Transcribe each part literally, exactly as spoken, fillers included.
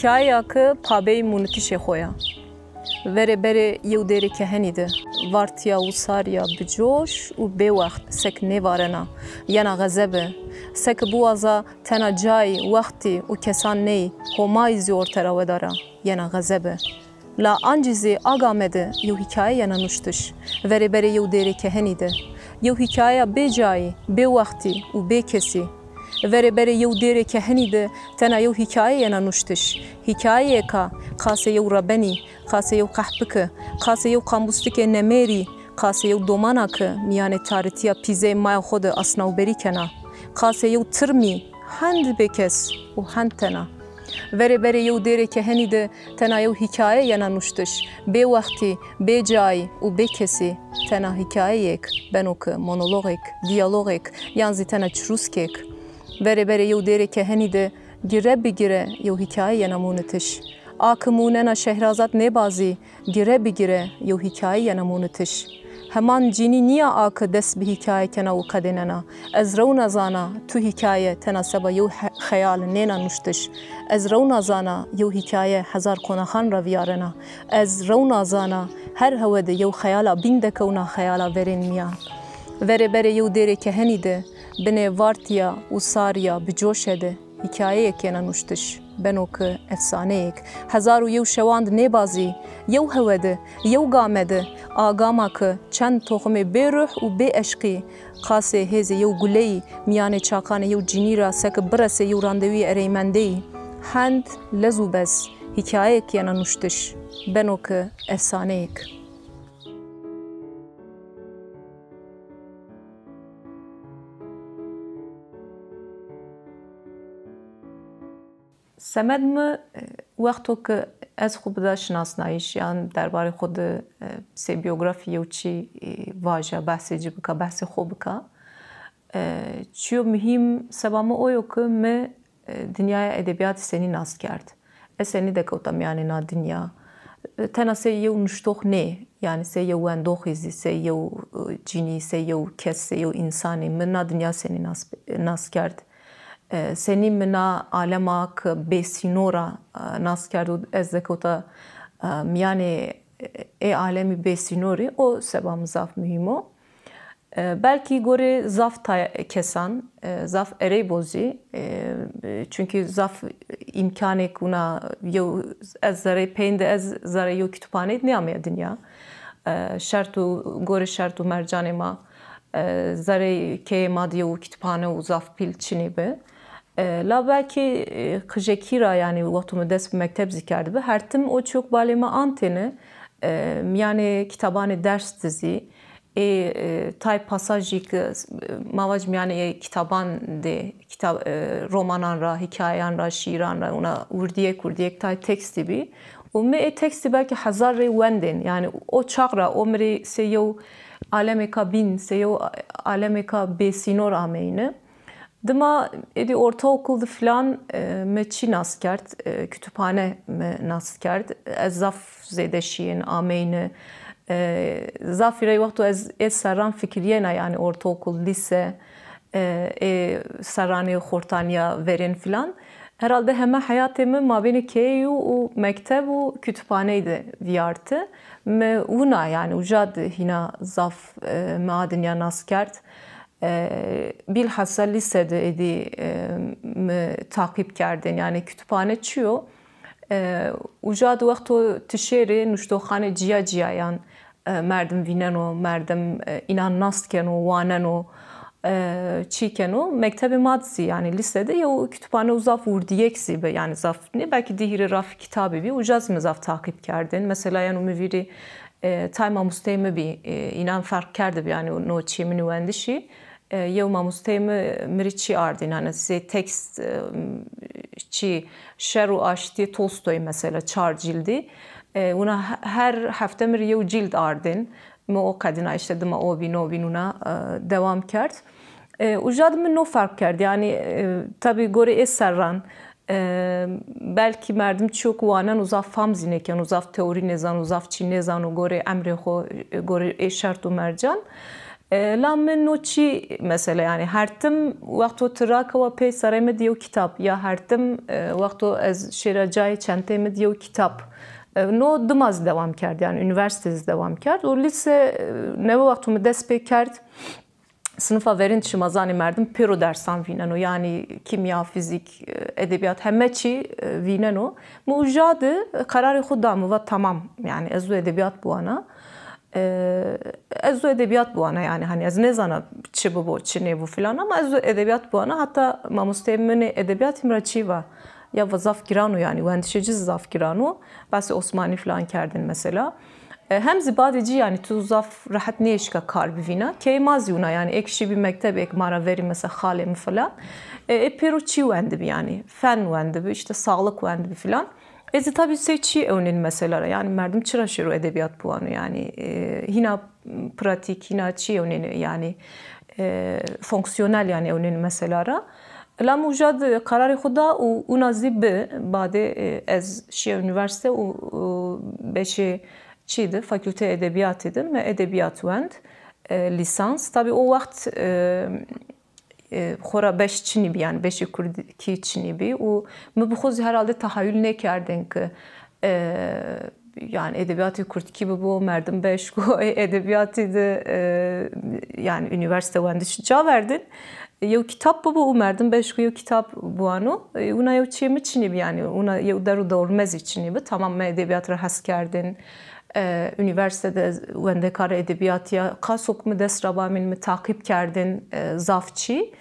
Hîkayeya ke pabey mûnitişê xo ya. Verê berê yew dêrê kehenî de, vartîya û sarîya bi coş û bêwext sek nêvarena, yena xezebe. Seke biwaza tena cayî, wextî û kesan ney, Homayî zî orte ra wedara, yena xezebe. La ancî zî a game de yew hîkaye yena nuştiş. Verê berê yew dêrê kehenî de. Yew hîkayeya bê cayî, bê wextî û bê kesî. Verê berê yew dêrê kehenî de tena yew hîkaye yena nuştiş. Hîkayeyêka qasê yew rebenî, qasê yew qehpike, qasê yew qambustikê nemêrî, qasê yew domana ke mîyanê tarîtîya pîzeyê maya xo de asnawberî kena. Qasê yew tirmî hend bêkes û hend tena. Verê berê yew dêrê kehenî de tena yew hîkaye yena nuştiş. Bê wextî, bê cayî û bê kesî tena hîkayeyêk, beno ke monologêk, dîyalogêk yan zî tena çirûskêk. Verê berê yew dêrê kehenî de gire bi gire yew hîkaye yena mûnitiş. A ke mûnena Şehrazad Nêbazî, gire bi gire yew hîkaye yena mûnitiş. Heman cînî nîya a ke dest bi hîkaye kena û qedênena. Ez rewna zana tu hîkaye tena seba yew he-, xeyal nêna nuştiş. Ez rewna zana yew hîkaye hezar qonaxan ra vîyarena. Ez rewna zana her hewe de yew xeyala bîn dekewna xeyala verên mîyan. Verê berê yew dêrê kehenî de, binê vartîya û sarîya bi coşe de, hîkayeyêk yena nuştiş, beno ke efsaneyêk. Hezar û yew şewan de nêbazî, yew hewe de, yew game de, a gama ke çend toximê bêruh û bêeşqî, qasê hêzê yew guleyî, mîyanê çakanê yew cînî ra seke biresê yew randewîyê ereymendeyî, hend, lez û bez, hîkayeyêk yena nuştiş, beno ke efsaneyêk. Semed mi, e, wexto ke ez xwu bida şinasnayîş yan derbarê xwu de, e, sey bîyografî yew çî, e, vaja, behsê ci bika, behsê xwu bika. E, çîyo muhîm seba mi o yo ke mi, e, dinyaya edebîyatî senî nas kerd. Ez senî dekewta mîyanê na dinya. E, tena sey yew nuştox nê, yanî sey yew wendoxî zî, sey yew, e, cînî, sey yew kes, sey yew însanî mi na dinya senî nas, nas kerd. E, senî mi na alema ke bêsînor a, e, nas kerd û ez dekewta, e, mîyanê, e, ê alemî bêsînorî, o seba mi zaf muhîm o. E, belkî gorê zaf tay-, kesan, e, zaf erey bo zî, e, çunkî zaf îmkanêk wina yew, ez zereyê peyn de ez zereyê yew kütüphaneyî de nêameya dinya. E, şert û, gorê şert û mercanê ma, e, zereyê keyê ma de yew kütüphane û zaf pîl çinî bi. E, la belkî, e, qijekî ra, yanî wexto mi dest bi mekteb zî kerdibi, her tim o çîyok balê mi antêne, e, mîyanê kitabanê ders de zî, ê, e, tay pasajî ke, e, ma vajîme yanî ê kitaban de, kitab, e, romanan ra, hîkayeyan ra, şîîran ra, wina wirdîyêk wirdîyêk tay tekstî bî. Û mi ê tekstî belkî hezar rey wendên. Yanî o çax ra o mi rê sey yew alemêka bîn, sey yew alemêka bêsînor ameyne. Dima êdî ortaokul de filan, e, mi çi nas kerd? E, kütüphane mi nas kerd. Ez zaf zêde şîyên, ameyni. E, zafî rey wexto ez ê serran fikirîyena, yanî ortaokul, lîse, e, ê serranê xortanîya verên filan. Herhalde heme heyatê mi mabênê keyeyû û mekteb û kütüphaneyî de vîyarti. Mi wina, yanî uca de hîna zaf, e, mi a dinya nas kerd. E, bîlhassa lîse de êdî, e, mi taqîb kerdên. Yanî kütüphane çi yo? E, uca de wexto ti şêrê nuştoxanê cîya cîyayan, e, merdim vîneno, merdim, e, înan nas keno, waneno, e, çî keno. Mektebê ma de zî, yanî lîse de yew kütüphane û zaf wirdîyêk zî bi, yanî zaf nê, belkî di hîrê rafî kitabî bî, uca zî mi zaf taqîb kerdên. Mesela yeno mi vîrî, e, tay mamosteyê mi bî, e, înan ferq kerdibi, yanî no çîyê mi nûwendişî. E, yew mamosteyê mi, mi rê çî ardîn, hanî sey tekst, e, çî, Şer û Aştîyê Tolstoy mesela, çar cîldî. E, wina he-, her hefte mi rê yew cîld ardîn. Mi o qedîna, îşte dima o bîn, o bîn, wina, e, dewam kerd. E, uca de mi no ferq kerd. Yanî, e, tabî gorê ê serran, e, belkî merdim çîyok waneno, zaf fam zî nêkeno, zaf teorî nêzano, zaf çî nêzano, gorê emrê xo, e, gorê ê şert û mercan. E, la mi no çî mesela, yanî her tim wexto ti rakewa pê serê mi di yew kitab, ya her tim, e, wexto ez şêra cayê çentê mi di yew kitab. E, no dima zî dewam kerd, yanî unîversîte zî dewam kerd. Û lîse, e, newe wexto mi dest pê kerd, sinifa verîn şima zanî merdim pêro dersan vîneno. Yanî kîmya, fîzîk, e, edebîyat heme çî, e, vîneno. Mi uca di qerarê xwu da, mi va tamam, yanî ez zû edebîyat biwana. E, ez zû edebîyat biwana, yanî hanî ez nêzana çi bibo, çi nêbo filan, ama ez zû edebîyat biwana. Heta mamosteyê min ê edebîyatî mi ra çî va. Ya va zaf giran o yanî, wendişê ci zî zaf giran o. Behsê Osmanî filan kerdin mesela. E, hem zî badê ci yanî tu zaf rehet nêeşka kar bivîna. Keyê ma zî wina yanî, êk şîbî mekteb, êk ma ra verî mesela xalê mi filan. E, ê pêro çî wendibî yanî. Fen wendibî, îşte sağlık wendibî filan. Ez zî tabî sey çî ewnên mesela ra. Yanî merdim çira şêro edebîyat biwano yanî, e, hîna pratîk, hîna çî ewnên yanî, e, fonksiyonel yanî ewnên mesela ra. La mi uca di qerarê xwu da û wina zî bi, badê, e, ez şîya unîversîte û, û beşê çî di, fakülteyê edebîyatî di, mi edebîyat wend, e, lîsans. Tabî o wext, e, e, xora beş çinî bî, yanî beşê kurdkî çinî bî û mi bi xwu zî herhalde tehayul nêkerdên ki, e, yanî edebîyatê kurdkî bibo, merdim bieşko ê edebîyatî de, e, yanî unîversîte wendiş ca verdin. Yew kitab bibo û merdim bieşko yew kitab biwano. E, wina yew çîyê mi çinî bî, yanî wina yew der û dorme zî çinî bi. Tamam, mi edebîyat ra hes kerdin. E, unîversîte de ez wendekarê edebîyatî ya, qaso ki mi dest ra ba amên, mi taqîb kerdin, e, zaf çî.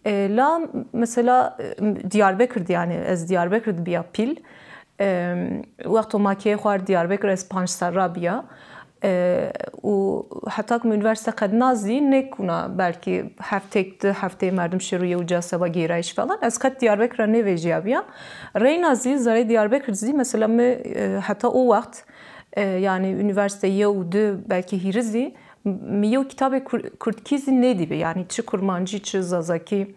E, la mesela, e, Diyarbekir di yanî, ez Diyarbekir di bîya pîl. E, wexto ma keyê xwu ard Diyarbekir ez panc serra bîya. E, û heta ki mi unîversîte qedna zî nêk wina belkî heftêk di hefteyê merdim şêro yew ca seba gêrayîş falan. Ez qet Diyarbekir ra nêvejîyabîya. Reyna zî, zereyê Diyarbekir zî mesela mi, e, heta o wext E, yanî unîversîte yew, di, belkî hîrê zî, mi yew kitabê kur-, kurdkî zî nêdîbi. Yanî çi kurmancî, çi zazakî.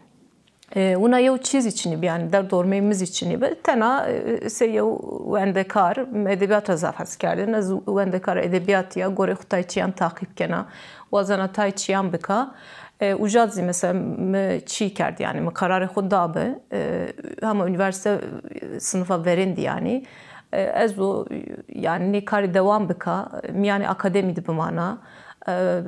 E, wina yew çî zî çinî bi, yanî derd dormeyê mi zî çinî bi. Tena, e, sey yew wendekar, mi edebîyat ra zaf hes kerdin. Ez wendekar edebîyatî ya, gorê xwu tay çîyan taqîb kena. Wazena tay çîyan bika. E, uca zî mesela mi çî kerd, yanî mi qerarê xwu da bi. E, hema unîversîte, e, sinifa verên di yanî. E, ez o, yanî nê karî dewam bika, mîyanê akademî di bimana, e,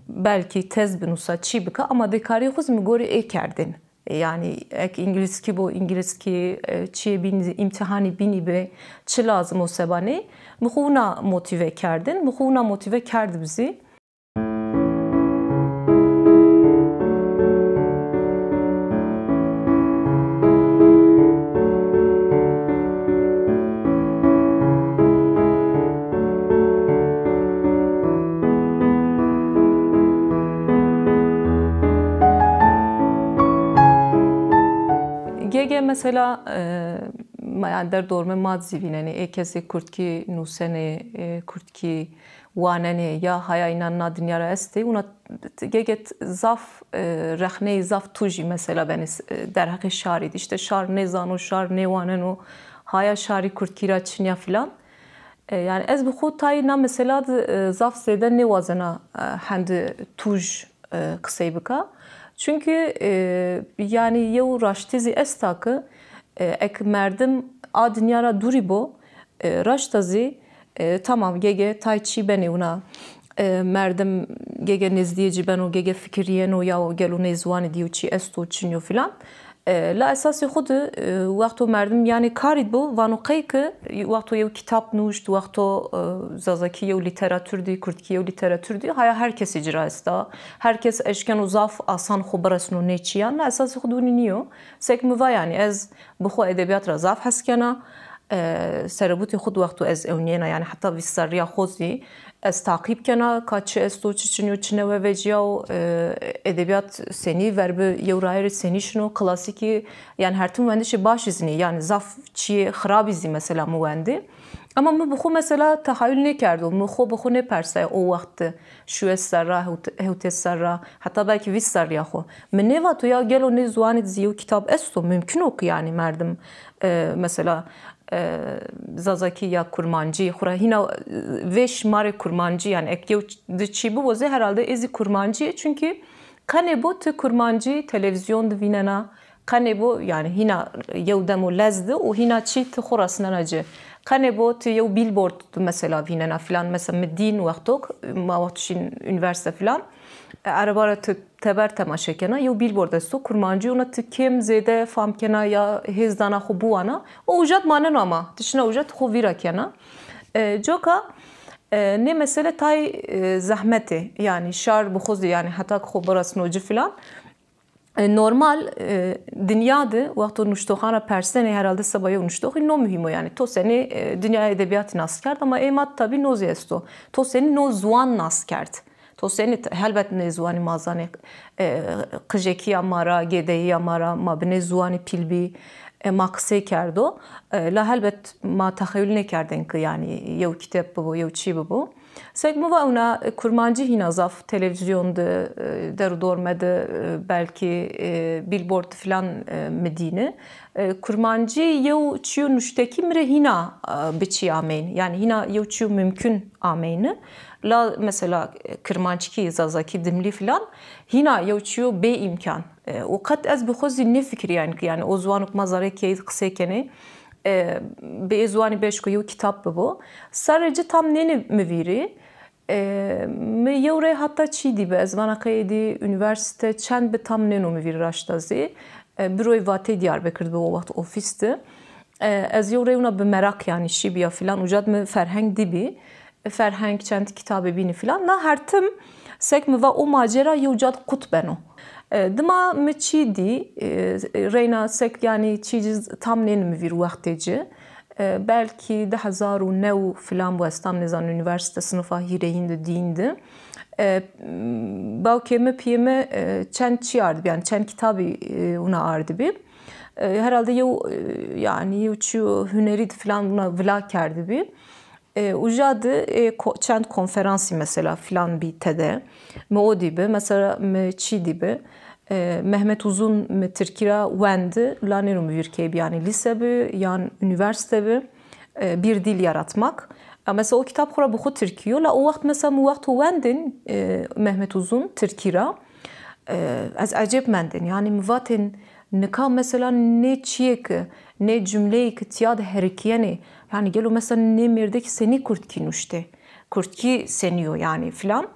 belkî tez binusa, çî bika, amadêkarîyê xwu zî mi gorî ê kerdên. Yanî ek îngilizkî bo, îngilizkî, e, çîyê bînî, îmtîhanî bînî bi, çi lazim o seba nê, mi xwu wina motîve kerdên, mi xwu wina motîve kerdib zî. Gege mesela, e, ma, yanî derdormê ma zî vînenê, ê kesê kurdkî nusenê, e, kurdkî wanenê ya haya înan na dinya ra estê, wina t-, gege t-, zaf, e, rexneyê zaf tujî mesela benê s-, e, derheqê şarî de. Îşte şar nêzano, şar nêwaneno, haya şarî kurdkî ra çin ya filan. E, yanî ez bi xwu tayê na mesela de, e, zaf zêde nêwazena, e, hendi tuj, e, qisey bika. Çunkî, e, yanî yew raştî zî esta ki, e, ek merdim a dinya ra dûrî bo, e, raşta zî, e, tamam, gege tay çî benê wina, e, merdim gege nêzdîyê ci beno, gege fikirîyeno ya gelo nê ziwanî di yew çî esto, çin yo filan. E, la esasê xwu di, e, wexto merdim yanî karî di bo, vano qey ki wexto yew kitab nuşt, wexto, e, zazakî yew lîteratûr dî, kurdkî yew lîteratûr dî, haya her kesî ci ra esta. Her kes eşkeno zaf asan xwu biresno nê çîyan. La esasê xwu di winî nîyo. Sek mi va yanî ez bi xwu edebîyat ra zaf hes kena. E, serebûtê xwu di wexto ez ewnîyena, yanî heta vîst serrîya xwu zî ez taqîb kena ka çi esto, çi çin yo, çi newe vecîyaw, e, edebîyat senî verbi yew rayîrê senî şino, klasîkî, yanî her tim wendişê başî zî nê, yanî zaf çîyê xirabî zî mesela mi wendî. Ama mi bi xwu mesela tehayul nêkerdo, mi xwu bi xwu nêpersaya o wext de, şuwês serra, hewt-, hewtês serra, heta belkî vîst serrîya xwu. Mi nêvato ya gelo nê ziwanî de zî yew kitab esto, mumkin o ki yanî merdim, e, mesela, e, Zazakî ya Kurmancî, xura hîna, e, vêş ma rê Kurmancî, yanî ek yew di çî bibo zî herhalde ê zî Kurmancî, çunkî qenê bo ti Kurmancî televîzyon di vînena, qenê bo, yanî hîna yew demo lez di û hîna çî ti xo resnena ci. Qenê bo ti yew bîlbord di mesela vînena filan, mesela mi dîn wextok, ma wext şîn unîversîte filan, e, ereba ra ti teber temaşe kena, yew bîlbord esto, Kurmancî, ona ti kêm zêde fam kena ya hêz dana xo biwana, o uca di maneno ama, ti şina uca ti xo vîra kena. E, coka, e, nê mesele tay, e, zehmet ê, yanî şar bi xo zî, yanî heta ki xo birasno ci filan. E, normal, e, dinya de wexto nuştoxan ra persenê, herhalde seba yew nuştoxî no muhîm o, yanî to senî, e, dinyaya edebîyatî nas kerd, ama ê ma de tabî no zî esto. To senî no ziwan nas kerd. To senî t-, helbet nê ziwanî ma zanê, e, qijekîya ma ra, gêdeyîya ma ra, ma bi nê ziwanî pîl bî, e, ma qisey kerdo. E, la helbet ma texeyul nêkerdên ki, yanî yew kiteb bibo, yew çî bibo. Sek mi va ewna, e, Kurmancî hîna zaf televîzyon de, e, der û dorme de, e, belkî, e, bîlbord filan, e, mi dîni. E, Kurmancî yew çîyo nuştekî mi rê hîna, e, bi çî ameyn. Yanî hîna yew çîyo mumkun ameyni. La mesela, e, Kirmanckî, Zazakî, Dimlî filan hîna yew çîyo bê îmkan. E, û qet ez bi xo zî nêfikirîyayîn ki, yanî o ziwano ki ma zerê keyî qisey kenê, e, bi ê ziwanî bieşko yew kitab bibo. Serrê ci tam nênê mi vîrî. E, mi yew rey heta çî dîbi. Ez vana qey êdî unîversîte çend bi tam nêno mi vîr raşta zî. E, Büroyê Vateyê Diyarbekir di bi o wext ofîs di. E, ez yew rey wina bi meraq yanî şîbîya filan, uca di mi ferheng dîbî. E, ferheng çend kitabê bînî filan. Na her tim sek mi va o macera yew ca di qut beno. E, dima mi çî dî, e, reyna sek yanî çî ci tam nêni mi vîr wextê ci. E, belkî di hezar û new filan bo, ez tam nêzan, unîversîte sinifa hîrêyin di, dîyin di. E, bawkê mi piyê mi, e, çend çî ardibî, yanî çend kitabî, e, wina ardibî. E, herhalde yew, e, yanî yew çîyo hunerî di filan wina vila kerdibî. E, uca di, e, ko-, çend konferansî mesela filan bî tede. Mi o dîbi, mesela mi çî dîbi. E, Mehmet Uzun mi tirkî ra wendi, la nêno mi vîr key bi, yanî lîse bi, yan unîversîte bi, e, Bir Dil Yaratmak. E, mesela o kitab xo ra bi xo tirkî yo, la o wext mesela mi wexto wendên, e, Mehmet Uzun tirkî ra, e, ez ecêb mendên. Yanî mi vatên nika mesela nê çîyê ki, nê cumleyê ki tîya de herikîyenê, yanî gelo mesela nê mêrdekî senî kurdkî nuştê? Kurdkî senî yo yanî filan.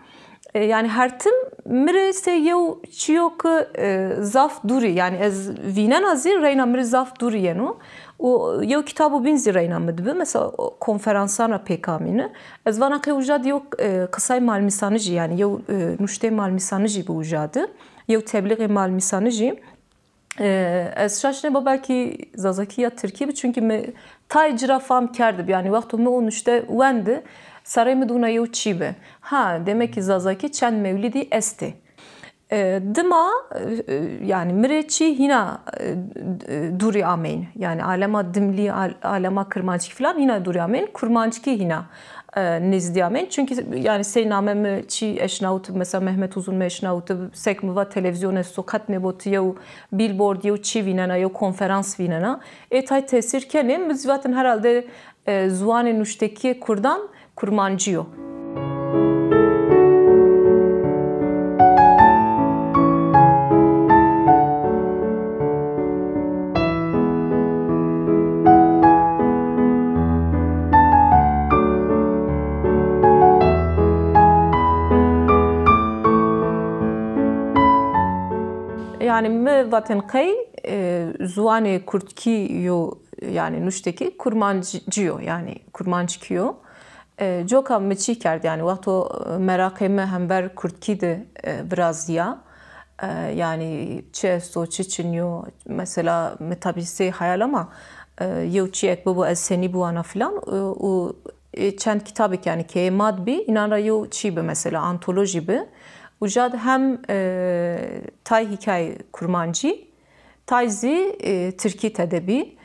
E, yanî her tim mi rê sey yew çîyo ki, e, zaf dûrî, yanî ez vînena zî reyna mi rê zaf dûrî yeno. Û yew kitabo bîn zî reyna mi di bi. Mesela o konferansan ra pêk amîni. Ez vana qey uca di yew, e, qisay malmîsanijî, yanî yew, e, nuşteyê malmîsanijî bi uca di. Yew teblîxê malmîsanijî. E, ez şaş nêba belkî zazakî ya tirkî bi, çunkî mi tay ci ra fam kerdib. Yanî wexto mi o nuşte wendi, serey mi di wina yew çî bi. Ha, demek ki zazakî çend mewlîdî estê. E, dima, e, yanî mi rê çî hîna, e, e, dûrî ameyn. Yanî alema Dimlî, al-, alema Kirmanckî filan hîna dûrî ameyn. Kurmanckî hîna, e, nêzdî ameyn. Çunkî yanî sey name mi çî eşnawitib, mesela Mehmet Uzun mi eşnawitib, sek mi va televîzyon esto, qet nêbo ti yew bîlbord, yew çî vînena, yew konferans vînena. Ê tay tesîr kenê, mi zî vatin herhalde, e, ziwanê nuştekîyê kurdan kurmancî yo. Yanî mi vatên qey, e, ziwanê kurdkî yo, yanî nuştekî kurmancî yo, yanî kurmanckî yo. E, coka mi çî kerd, yanî wexto, e, meraqê mi hemver kurdkî de, e, virazîya. E, yanî çi esto, çi çinî yo, mesela mi tabî sey xeyal ama, e, yew çîyek bibo ez senî biwana filan, e, û, e, çend kitabêk yanî keyê ma di bî, înan ra yew çî bi mesela, antolojî bi. Uca di hem, e, tay hîkayê kurmancî, tay zî, e, tirkî tede bî.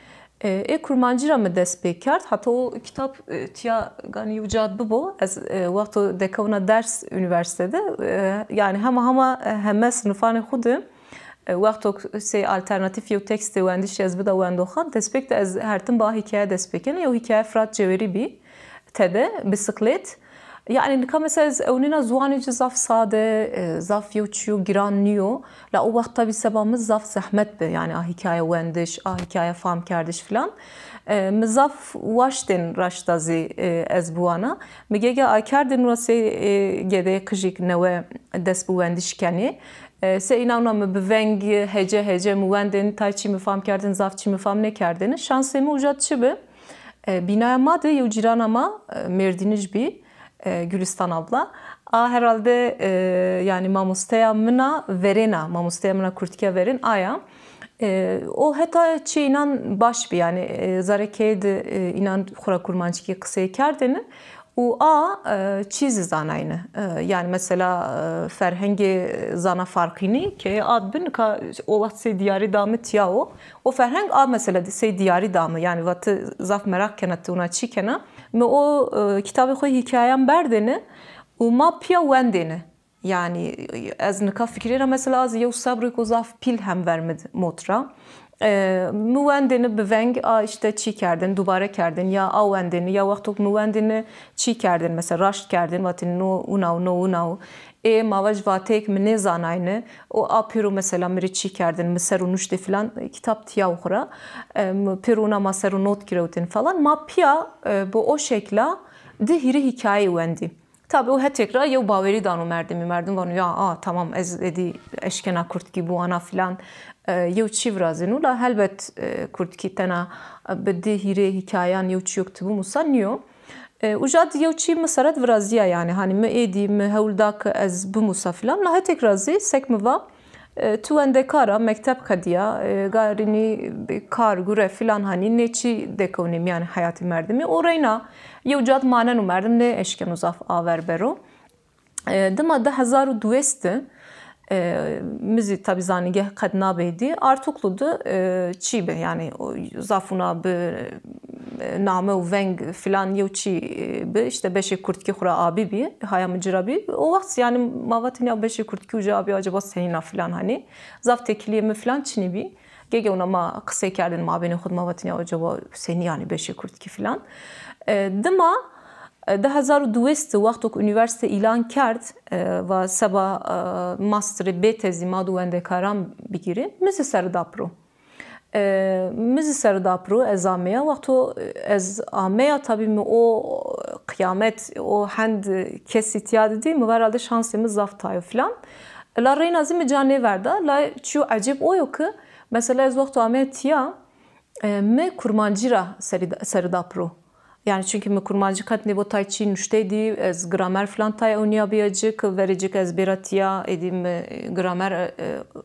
E, ê kurmancî ra mi dest pê kerd. Heta o kitab, e, tîya ganî yew ca di bibo. Ez, e, wexto dekewna ders unîversîte de, e, yanî hema hema, e, heme sinifanê xwu de, E, wexto k-, sey alternatîf yew tekstê wendişî ez bida wendoxan, destpêk de ez hertim bi a hîkaye dest pê kena. Yew hîkaye Firat Cewerî bî, tede, Bisiklêt. Yanî nika mesela ez ewnêna ziwanê ci zaf sade, e, zaf yew çîyo giran nîyo. La o wext tabî seba mi zaf zehmet bi, yanî a hîkaye wendiş, a hîkaye famkerdiş filan. E, mi zaf waştên raşta zî, e, ez biwana. Mi gege akerdên wa sey, e, gedeyê qijîk newe dest bi wendiş kenê. E, sey înan wina mi bi veng hece hece mi wendên, tay çî mi fam kerdên, zaf çî mi fam nêkerdêne. Şansê mi uca çi bi? E, bînaya ma de yew cîrana ma, e, Mêrdînij bî, e, Gülistan abla. A herhalde, e, yanî mamosteya min a verên a, mamosteya min a kurdkîya verên a ya. E, o heta çî înan baş bî, yanî, e, zerê keye de, e, înan xwu ra kurmanckî qisey kerdêne. Û a, e, çî zî zanayne. E, yanî mesela, e, ferhengê zana farqînî keye a di bi, nika o wext sey diyarî da mi tîya o. O ferheng a mesela di-, sey diyarî da mi. Yanî va ti zaf meraq kena, ti wina çî kena. Mi o, e, kitabê xwu hîkayeyan berdêne û ma pîya wendêne. Yanî ez nika fikirêna mesela ez yew sebrêko zaf pîl hemver mi d-, mot ra. E, mi wendêne bi veng a îşte çî kerdên, dubare kerdên ya a wendêne ya wexto mi wendêne çî kerdên, mesela raşt kerdên, vatên no wina û no wina û. Ê ma vaj vateyêk mi nêzanayne, o a pêro mesela mi rê çî kerdên, mi ser o nuştê filan, kitab tîya xwu ra. E, mi pêro wina ma ser o not girewtên falan. Ma pîya, e, bi o şekla di hîrê hîkayeyî wendî. Tabî o hetêk ra yew bawerî dano merdimî. Merdim vano ya, a, tamam, ez êdî eşkena kurdkî biwana filan, e, yew çî virazîno. La helbet, e, kurdkî tena, e, bi di hîrê hîkayeyan yew çîyok ti bimusa nîyo. E, uca di yew çî mi sere di virazîya yanî. Hanî mi êdî mi hewl da ke ez bimusa filan. La hetêk ra zî sek mi va, e, tu wendekar a, mekteb qedîya, e, garînî kar gure filan hanî nê çî dekewnê mîyanê heyatê merdimî. O reyna yew ca di maneno, merdim nêeşkeno zaf aver bero. E, dima di hezar û diwês de, e, mi zî tabî zanîgeh qet nabê dî, Artuklu de, e, çî bi, yanî o zaf wina bi, e, name û veng filan yew çî, e, bi, îşte beşê kurdkî xwu ra abî bî, haya mi ci ra bî. O wext yanî ma vatên ya beşê kurdkî uca abî acaba senîn a filan hanî. Zaf têkilîyê mi filan çinî bî. Gege wina ma qisey kerdên mabênê xwu di, ma vatên ya acaba senî yanî beşê kurdkî filan. E, dima, e, di hezar û diwês de wexto ke unîversîte îlan kerd, e, va seba, e, masterê bê tezî ma do wendekaran bigîrê, mi zî ser da piro. E, mi zî ser da piro, ez ameya. Wexto ez ameya, tabî mi o qiyamet, o hend kesî tîya de dî, mi va herhalde şansê mi zaf tay o filan. La reyna zî mi ca nêverda, la çîyo ecêb o yo ke, mesela ez wexto ameya tîya, e, mi kurmancî ra serî da, serî da piro. Yanî çunkî mi kurmancî qet nêbo tay çî nuştey dî, ez gramer filan tay ewnîya bîya ci, ke verê ci ke ez bêra tîya, êdî mi gramer, e,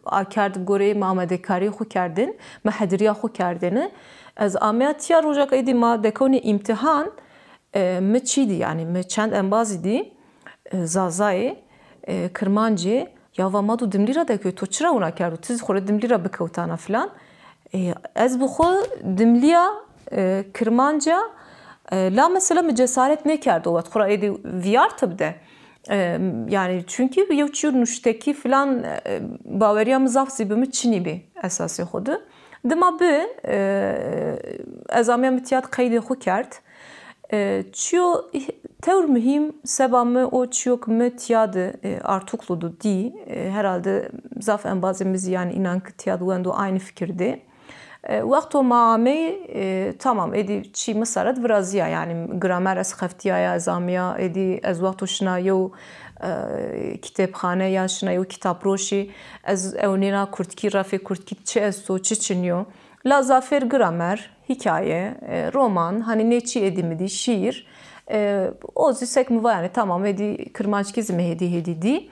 akerd goreyê mi amadekarîyê xwu kerdên, mi hedirîya xwu kerdêne. Ez ameya tîya roja ke êdî ma dekewnê îmtîhan, e, mi çî dî, yanî mi çend embazî dî, e, zazayê, e, kirmancê, ya va ma do dimlî ra dekewê, to çira wina kerdo, ti zî xwu rê dimlî ra bikewtana filan. E, ez bi xwu dimlîya, e, kirmanca, e, la mesela mi cesaret nêkerd o wext xwu ra êdî vîyartib de. E, yanî çunkî yew çîyo nuştekî filan, e, bawerîya mi zaf zî bi mi çinî bî esasê xwu de. Dima bi, e, ez ameya mi tîya de qeydê xwu kerd. E, çîyo tewr muhîm seba mi o çîyo ke mi tîya de, e, Artuklu de dî, e, herhalde zaf embazê mi zî yanî înan ke tîya de wendo aynî fikir dê. E, wexto ma amey, e, tamam, êdî çî mi sere de virazîya, yanî gramer ez xeftîyaya, ez amîya, êdî ez wexto şina yew, e, kitêbxane yan şina yew kitapfroşî, ez ewnêna kurdkî, refê kurdkî çi esto, çi çinî yo. La zafêr gramer, hîkaye, e, roman, hanî nê çî êdî mi dî, şîîr. E, o zî sek mi va yanî tamam, êdî kirmanckî zî mi hêdî hêdî dî.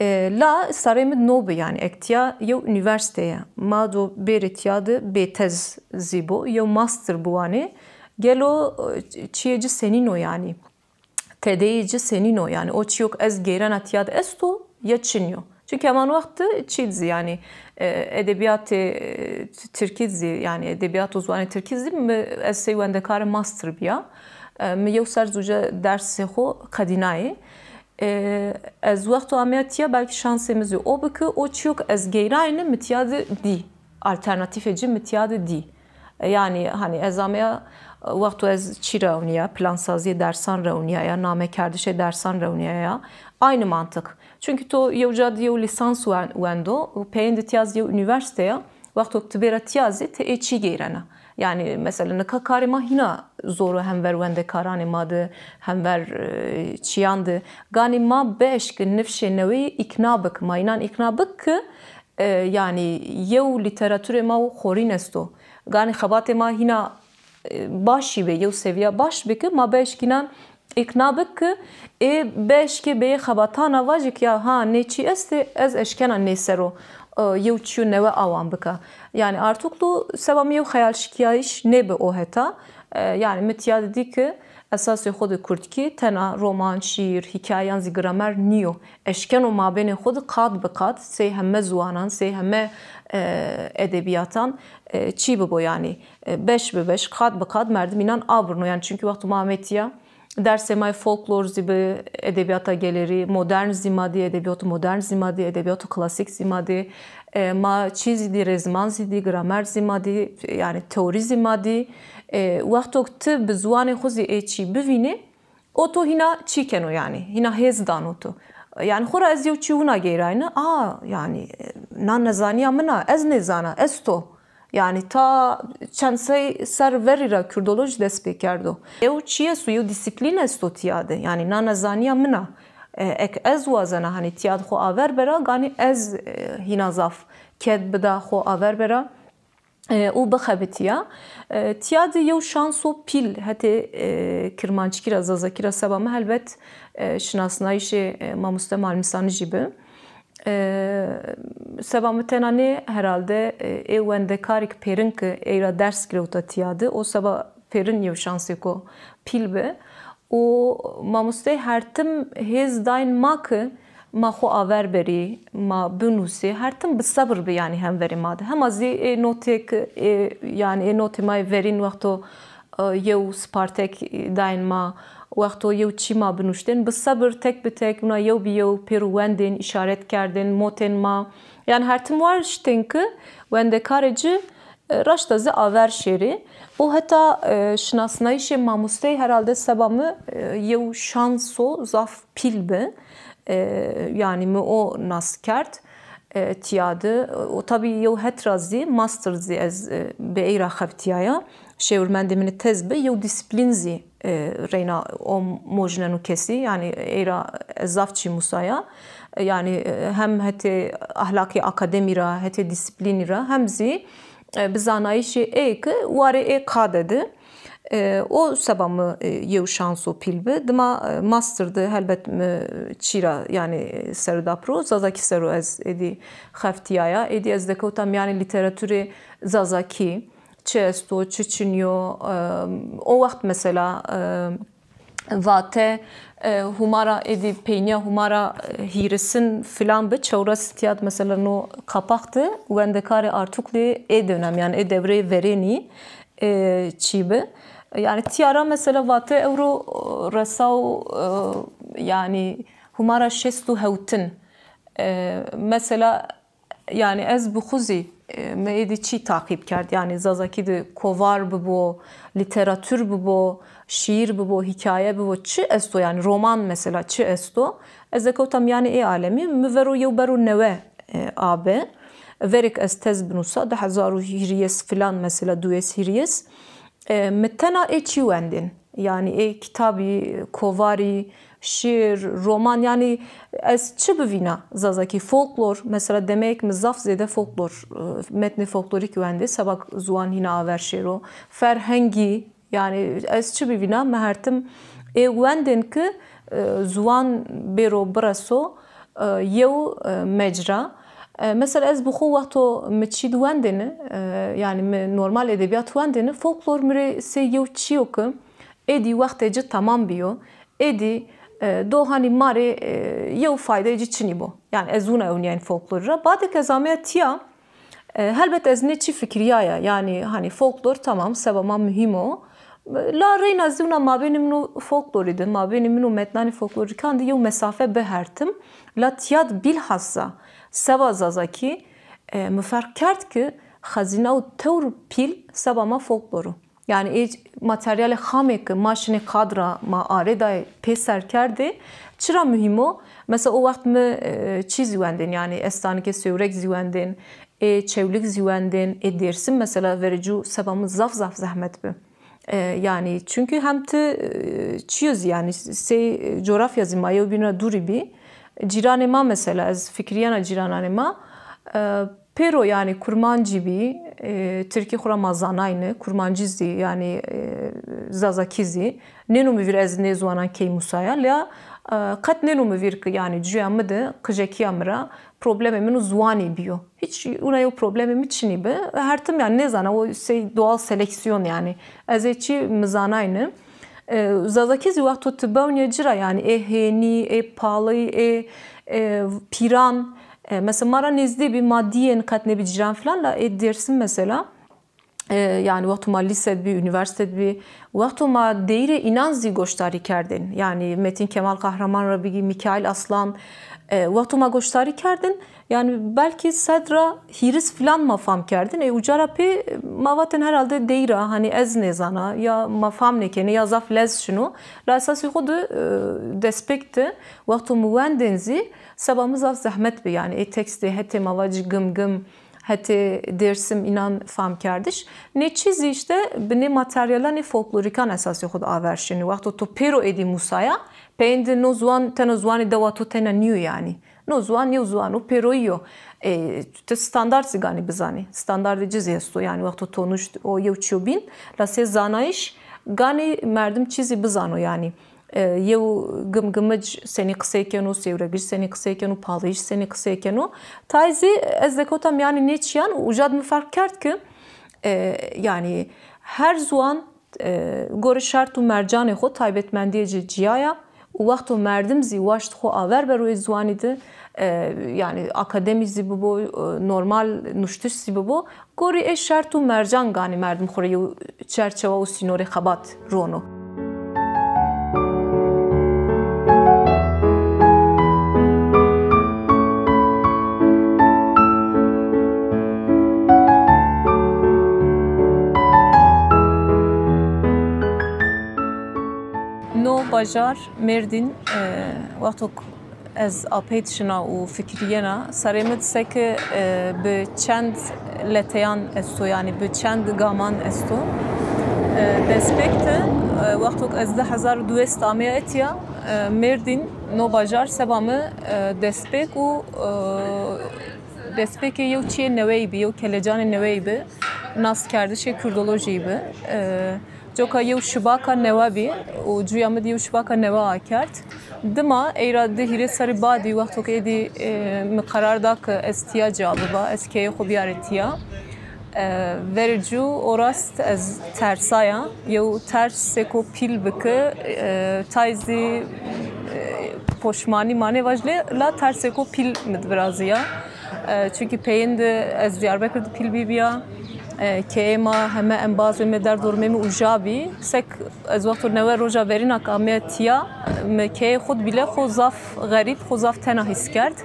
E, la sarê mi no bi yanî, ek tîya yew unîversîteye. Ma do bêrê tîya de bêtez zî bo, yew master biwanê. Gelo, e, çîyê ci senîn o yanî? Tedeyê ci senîn o? Yanî o çîyo ke ez geyrena tîya de esto ya çinî yo? Çunkî heman wext de çî zî yanî, e, edebîyatê, e, tirkî zî, yanî edebîyat û ziwanê tirkî zî mi, ez sey wendekarê master bîya. E, mi yew serr zî uca dersê xwu qedînayê. E, ez wexto ameya tiya belkî şansê mi zî o bi ki o çîyo ke ez geyrayne mi tiya de dî. Alternatîfê ci mi tiya de dî. E, yanî hanî ez ameya, e, wexto ez çî rewnîya, plansazîyê dersan rewnîyaya, namekerdişê dersan rewnîyaya. Aynî mantiq. Çunkî to yew ca di yew lîsans wen-, wendo, peyên di tiya zî yew unîversîte ya, wexto ke ti bêra tiya zî ti ê çî geyrena. Yanî mesela nika karê ma hîna zor o hemver wendekaranê ma de, hemver, e, çîyan de. Ganî ma bieşk nifşê neweyî îkna bik, ma înan îkna bik ki, e, yanî yew lîteraturê ma xorîn esto. Ganî xebatê ma hîna, e, başî bê, yew sevîya baş bê ki ma bieşk înan îkna bik ki ê bieşkê bê xebatan a vajî ki ya ha nê çî estê, ez eşkena nê ser o, e, yew çîyo newe awan bika. Yanî artuklu seba mi yew xeyalşikîyayîş nêbi o heta. E, yanî mi tiya de dî ki esasê xo de kurdkî tena roman, şîîr, hîkaye yan zî gramer nîyo. Eşkeno mabênê xo de qat bi qat sey heme ziwanan, sey heme, e, edebîyatan, e, çî bibo yanî, e, beş bi beş, qat bi qat merdim înan abirno. Yanî çunkî wexto ma amê tiya, dersê ma yê folklor zî bi, edebîyata gelerî, modern zî ma dî, edebîyatê modern zî ma dî, edebîyatê klasîk zî ma dî. E, ma çî zî dî, rêziman zî dî, gramer zî ma dî, yanî teorî zî ma dî. E, wexto ke ti bi ziwanê xo zî ê çî bivînî, o to hîna çî keno yanî, hîna hêz dano to. Yanî xo ra ez yew çî wina geyrayne, a, yanî, e, na nezanîya min a, ez nêzana, esto. Yanî ta çend sey serr verî ra kurdolojî dest pê kerdo. Yew çî esto, yew dîsîplîn esto tiya de. Yanî na nezanîya min a. E, eke ez wazena hanî tiya de xo aver bera, ganî ez, e, hîna zaf ked bida xo aver bera, e, û bixebitîya. E, tiya de yew şanso pîl hetê, e, kirmanckî ra, zazakî ra seba mi helbet, e, şinasnayîşê, e, mamoste Malmîsanijî bi. E, seba mi tena nê herhalde, e, ê wendekarêk pêrin ke ey ra ders girewta tiya de, o seba pêrin yew şansêko pîl bi. Û mamostey her tim hêz dayn ma ke ma xo aver berî, ma binusî, her tim bi sebir bi yanî hemverê ma de. Hema zî ê notêk, ê, yanî ê notê ma yê verîn wexto, e, yew spartek dayn ma, wexto yew çî ma binuştên, bi sebir tek bi tek wina yew bi yew pêro wendên, îşaret kerdên, motên ma. Yanî her tim waştên ke wendekarê ci, e, raşta zî aver şêrê. Û heta, e, şinasnayîşê mamostey herhalde seba mi, e, yew şanso zaf pîl bi. E, yanî mi o nas kerd, e, tiya de. Û tabî yew het ra zî, master zî ez, e, bi ey ra xeftîyaya. Şêwirmendê min ê tez bi, yew dîsîplîn zî, e, reyna o mojneno kesî. Yanî ey ra ez zaf çî musaya. E, yanî, e, hem hetê ahlakê akademî ra, hetê dîsîplînî ra, hem zî, e, bi zanayîşê ey ke warê ê qade de. E, o seba mi, e, yew şanso pîl bi. Dima, e, master de helbet mi çî ra, yanî, e, ser o da piro, zazakî ser o ez êdî xeftîyaya. Êdî ez dekewta mîyanê lîteraturê zazakî. Çi esto, çi çinî yo. E, o wext mesela, e, Vate, e, hûmara êdî peynîya hûmara, e, hîrisin filan bi, çewres tiya de mesela no qapax de wendekarê Artuklu ê dönem, yanî ê dewreyê verênî, e, çî bi. Yanî tiya ra mesela Vate ewro, e, resaw, e, yanî hûmara şêst û hewtin. E, mesela Yanî ez bi xwu zî, e, mi êdî çî taqîb kerd. Yanî zazakî de kovar bibo, lîteratur bibo, şîîr bibo, hîkaye bibo, çi esto yanî roman mesela çi esto? Ez dekewta mîyanê ê alemî, mi vero yew bero newe, e, abe. Verêk ez tez binusa, di hezar û hîrês filan mesela, diwês hîrês. E, mi tena ê çî wendên. Yanî ê kitabî, kovarî, şîîr, roman, yanî ez çi bivîna zazakî, folklor, mesela demeyêk mi zaf zêde folklor, e, metnê folklorîk wendê, seba ke ziwan hîna aver şêro. Ferhengî, yanî ez çi bivîna, mi her tim ê wendên ke, e, ziwan bêro bireso, e, yew, e, mecra. E, mesela ez bi xwu wexto mi çî di wendêne, e, yanî mi normal edebîyat wendêne, folklor mi rê sey yew çîyo ke êdî wextê ci temam bîyo, êdî, e, do hanî ma rê, e, yew faydeyê ci çinî bo. Yanî ez wina ewnîyayîn folklorî ra. Badê ke ez ameya tîya, e, helbet ez nê çî fikirîyaya. Yanî hanî folklor temam, seba ma muhîm o. La reyna zî wina mabênê min û folklorî de, mabênê min û metnanê folklorîkan de yew mesafe bi her tim. La tîya de bîlhassa seba zazakî, e, mi ferq kerd ki xezîna û tewr pîl seba ma folklor o. Yanî ê materyalê xamê ki ma şinê kadra, ma arêdayê pê ser kerdê, çira muhîm o? Mesela o wext mi, e, çî zî wendên, yanî estanikê Sêwreg zî wendên, ê Çewlîg zî wendên, ê Dêrsim mesela verê cû seba mi zaf zaf zehmet bi. E, yanî çunkî hem ti, e, çîyo zî yanî sey cografya zî ma yewbîn ra dûrî bî. Cîranê ma mesela, ez fikirîyena cîrananê ma, e, pêro yanî kurmancî bî, e, tirkî xwu ra ma zanayne, kurmancî zî yanî, e, zazakî zî. Nêno mi vîr ez nê ziwanan key musaya, lea, e, qet nêno mi vîr ki yanî cuya mi de, qijekîya mi ra problemê min û ziwanî bîyo. Hîç wina yew problemê mi çinî bi. Her tim yanî nêzana, o sey doğal seleksiyon yanî. Ez ê çî mi zanayne. E, zazakî zî wexto ti bewnîye ci ra yanî ê hênî, ê palî, ê, e, pîran, e, mesela ma ra nêzdî bî, ma dîyên qet nêbî cîran filan, la ê Dêrsim mesela, e, yanî wexto ma lîse de bî, unîversîte de bî, wexto ma deyîrê înan zî goşdarî kerdên. Yanî Metîn Kemal Kahraman ra bigî, Mîkaîl Aslan, e, wexto ma goşdarî kerdên, yanî belkî sed ra hîris filan ma fam kerdin. E, uca ra pê ma vatên herhalde deyîra, hanî ez nêzana, ya ma fam nêkenê, ya zaf lez şino. La esasê xo de, e, destpêk de, wexto mi wendên zî, seba mi zaf zehmet bi. Yanî ê tekstê hetê ma vacî Gimgim, hetê Dêrsim înan famkerdiş. Nê çî zî îşte bi nê materyalanê folklorîkan esasê xo de aver şinî. Wexto to pêro êdî musaya, peyên de no ziwan teno ziwanê dewa to tena nîyo yanî. No ziwan yew ziwano pêroyî yo. E, ti standard zî ganî bizanî. Standardê ci zî esto. Yanî wexto to nuşt o yew çîyo bîn. La sey zanayîş ganî merdim çî zî bizano yanî. E, yew Gimgimic senî qisey keno, Sêwregic senî qisey keno, Palîyic senî qisey keno. Tay zî ez dekewta mîyanê nê çîyan û uca de mi ferq kerd ki, e, yanî her ziwan, e, gorê şert û mercanê xo taybetmendîyê ci cîya ya û wexto merdim zî waşt xo aver bero ê ziwanî de, e, yanî akademî zî bibo, e, normal nuştiş zî bibo, gorî ê şert û mercan ganî merdim xo rê yew çerçewa û sînorê xebat rono. No bajar Mêrdîn, e, wexto ez apey de şina û fikirîyena, serê mi de seke, e, bi çend leteyan esto, yanî bi çend gaman esto. E, destpêk de, e, wexto ez di hezar û diwês de ameya etya, e, Mêrdîn, no bajar seba mi, e, destpêk û, e, destpêkê yew çîyê neweyî bi, yew kelecanê neweyî bi, naskerdişê kurdolojîyî bi. E, Coka yew şibaka newe bî û cuya mi de yew şibaka newe akerd. Dima ey ra di hîrê serrî badî, wexto ke êdî, e, mi qerar da ke ez tîya ca biba, ez keyê xo bîyarê tîya. E, verê cû o rast ez tersaya. Yew tersêko pîl bi ke, e, tay zî, e, poşmanî ma nêvaj lê, la tersêko pîl mi de virazîya. E, çunkî peyên de ez Diyarbekir de pîl bîbîya. E, keyê ma heme embazê mi, derdormê mi uca bî. Sek ez wexto newe roja verîna ke ameya tîya, mi keyê xo de bîle xo zaf xerîb, xo zaf tena hîs kerd.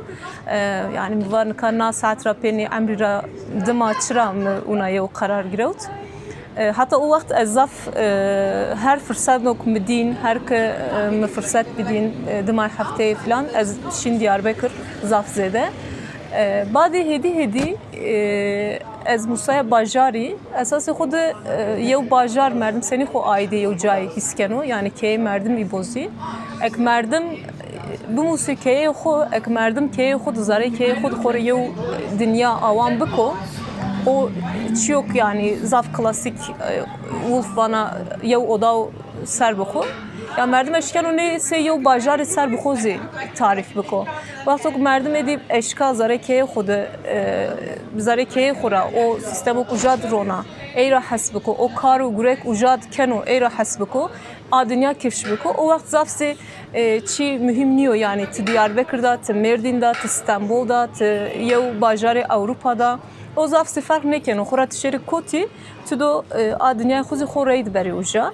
E, yanî mi va nika na saet ra pênî emrî ra dima çira mi wina yew qerar girewt. E, heta o wext ez zaf, e, her firseno ke mi dîn, her ke, e, mi firset bidîn, e, dimay hefteyê filan, ez şîn Diyarbekir zaf zêde. E, badê hêdî hêdî, e, ez musaya bajarî. Esasê xo de, e, yew bajar merdim senî xo aîdê yew cayê hîs keno, yanî keyê merdim î bo zî. Ek merdim, e, bimusê keyeyê xo, ek merdim keyeyê xo de, zareyê keyeyê xo de xo rê yew dinya awan biko, o çîyo ke yanî zaf klasîk, e, Woolf vana yew odaw ser bixo. Ya merdim eşkeno nê sey yew bajarê ser bixo zî tarîf biko. Wexto ke merdim êdî eşka zarê keyê xo de, e, zarê keyê xo ra o sîstemok uca de rona, ey ra hes biko, o kar û gurek uca de keno, ey ra hes biko, a dinya kifş biko. O wext zaf zî, e, çî muhîm nîyo, yanî ti Diyarbekir da, ti Mêrdîn da, ti Stenbol da, ti yew bajarê Ewropa da. O zaf zî ferq nêkeno. Xo ra ti şêrî kotî, ti do, e, a dinyayê xo zî xo reyde berê uca.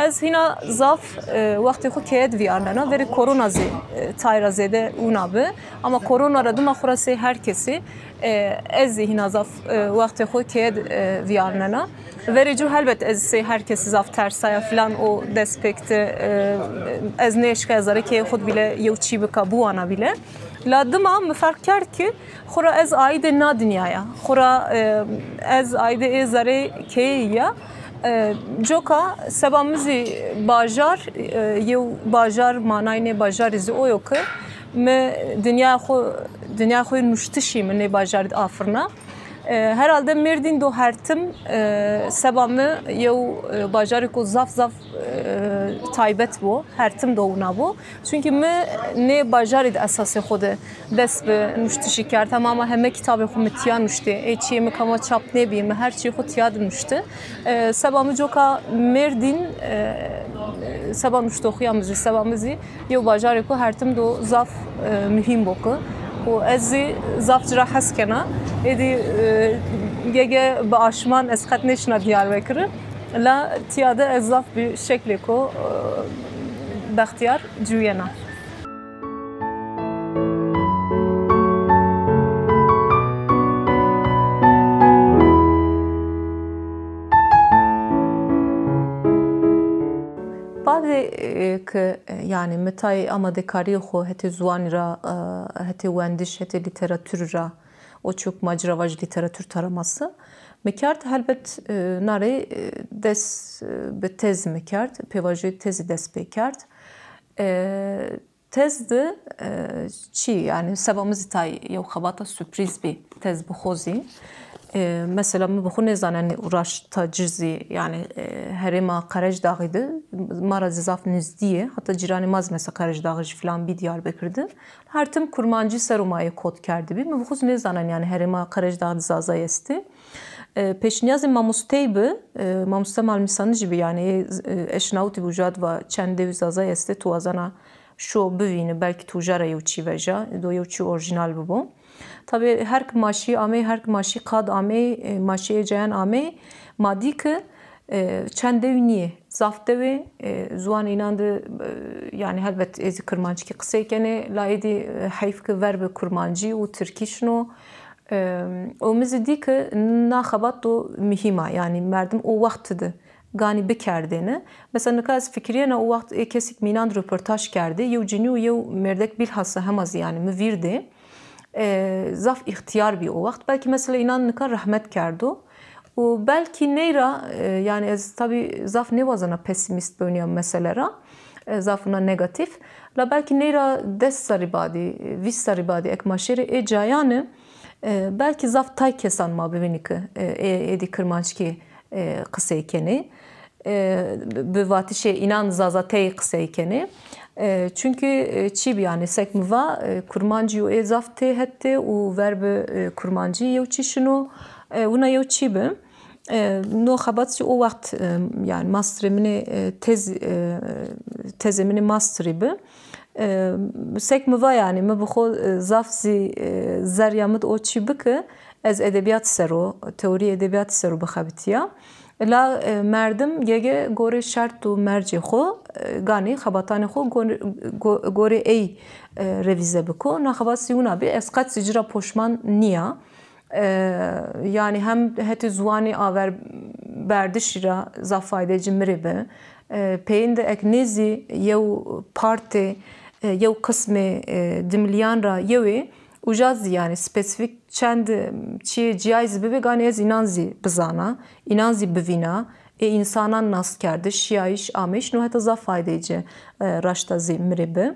Ez hîna zaf, e, wextê xo keye de vîyarnena. Verê korona zî, e, tay ra zêde wina bi. Ama korona ra dima xo ra sey her kesî, e, ez zî hîna zaf, e, wextê xo keye de, e, vîyarnena. Verê cû helbet ez sey her kesî zaf tersaya filan û dest pêk de, e, ez nêeşka ez zerê keyê xo de bîle yew çî bika, biwana bîle. La dima mi ferq kerd ki xo ra ez aîdê na dinya ya. Xo ra, e, ez aîdê ê zerê keyeyî ya. E, coka seba mi zî bajar, e, yew bajar, manayê nê bajarî zî o yo ki mi dinya xo, dinya xo yê nuştişî mi nê bajarî de afirna. E, herhalde Mêrdîn do hertim, e, seba mi yew, e, bajarêko zaf zaf, e, taybet bo, hertim do wina bo. Çunkî mi nê bajarî de esasê xo de dest bi nuştişî kerd. Hema ma heme kitabê xo mi tîya nuştê. Ê çîyê mi kama çap nêbî, mi her çîyê xo tîya de nuşti. E, seba mi coka Mêrdîn, e, seba nuştoxîya mi zî, seba mi zî yew bajarêko hertim do zaf, e, muhîm bo ki. Û ez zî zaf ci ra hes kena. Êdî, e, gege bi aşman ez qet nêşina Diyarbekirî. La tîya de ez zaf bi şeklêko, e, bextîyar ciwîyena. Badê, e, ke, e, yanî mi tayê amadekarîyê xo hetê ziwanî ra, e, hetê wendiş, hetê lîteraturî ra, o çîyo ke ma ci ra vajî lîteratûr taraması, mi kerd, helbet, e, na rê, e, dest, e, bi tez mi kerd, pêvajoyê tezî dest pê kerd. E, Tez de, e, çi, yanî seba mi zî tay yew xebata surprîz bî, tez bi xo zî. E, mesela mi bi xo nêzanenî û raşta ci zî, yanî, e, herêma Qerejdaxî de ma ra zî zaf nizdî yê. Heta cîranê ma zî mesela Qerejdaxijî filan bî Diyarbekir de. Her tim kurmancî ser û ma yê kot kerdibî. Mi bi xo zî nêzanenî, yanî herêma Qerejdaxî de zazayî estê. E, pêşnîyazê mamosteyî bi, e, mamoste Malmîsanijî bi, yanî, e, eşnawitî bi, uca de va çend dewî zazayî estê, tu wazena şo bivîni, belkî tu uca ra yew çî veja, do yew çî orjînal bibo. Tabî her ki ma şî amey, her ki ma şî qad amey, e, ma şî ê cayan amey, ma dî ki, e, çend dewî nîyê, zaf dewê, e, ziwanê înan de, e, yanî helbet ê zî kirmanckî qisey kenê, la êdî, e, heyf ki ver bi kurmancî û tirkî şino. E, û mi zî dî ki na xebat do muhîm a, yanî merdim o wext de ganî bikerdêne. Mesela nika ez fikirîyena o wext ê kesî ke mi înan de roportaj kerdê, yew cinî û yew mêrdek, bîlhassa hema zî yanî mi vîr dê, e, zaf îxtîyar bî o wext. Belkî mesela înan nika rehmet kerdo. Û belkî ney ra, e, yanî ez tabî zaf nêwazena pesîmîst biwnîya mesele ra, e, zaf wina negatîf. La belkî ney ra des serrî badî, vîst serrî badî eke ma şêrê ê cayane, e, belkî zaf tay kesan ma bivînî ke, e, ê, êdî kirmanckî, e, qisey kenê. E, bi vatişê înan zazateyî qisey kenê. E, çunkî, e, çî bî yanî, sek mi va, e, kurmancî û ê zaf tê hetê û ver bi, e, kurmancî yew çî şino. E, wina yew çî bi. E, no xebat zî o wext, e, yanî masterê min ê, e, tez, e, tezê min ê masterî bi. E, sek mi va yanî, mi bi xo, e, zaf zî, e, zerrîya mi de o çî bi ke ez edebîyat ser o, teorîyê edebîyatî ser o bixebitîya. La, e, merdim gege gorê şert û mercê xo, e, ganî xebatanê xo gor-, go-, gorê ey, e, revîze biko. Na xebat zî wina bî, ez qet zî ci ra poşman nîya. E, yanî hem hetê ziwanî averberdişî ra zaf faydê ci mi rê bi. E, peyên de eke nê zî yew partê, e, yew qismê, e, dimilîyan ra yew ê, uca zî yanî spesîfîk çend çîyê cîyayî zî bibê, ganî ez înan zî bizana, înan zî bivîna, ê însanan nas kerdiş, şîyayîş, ameyîş, no heta zaf faydê ci, e, raşta zî mi rê bi.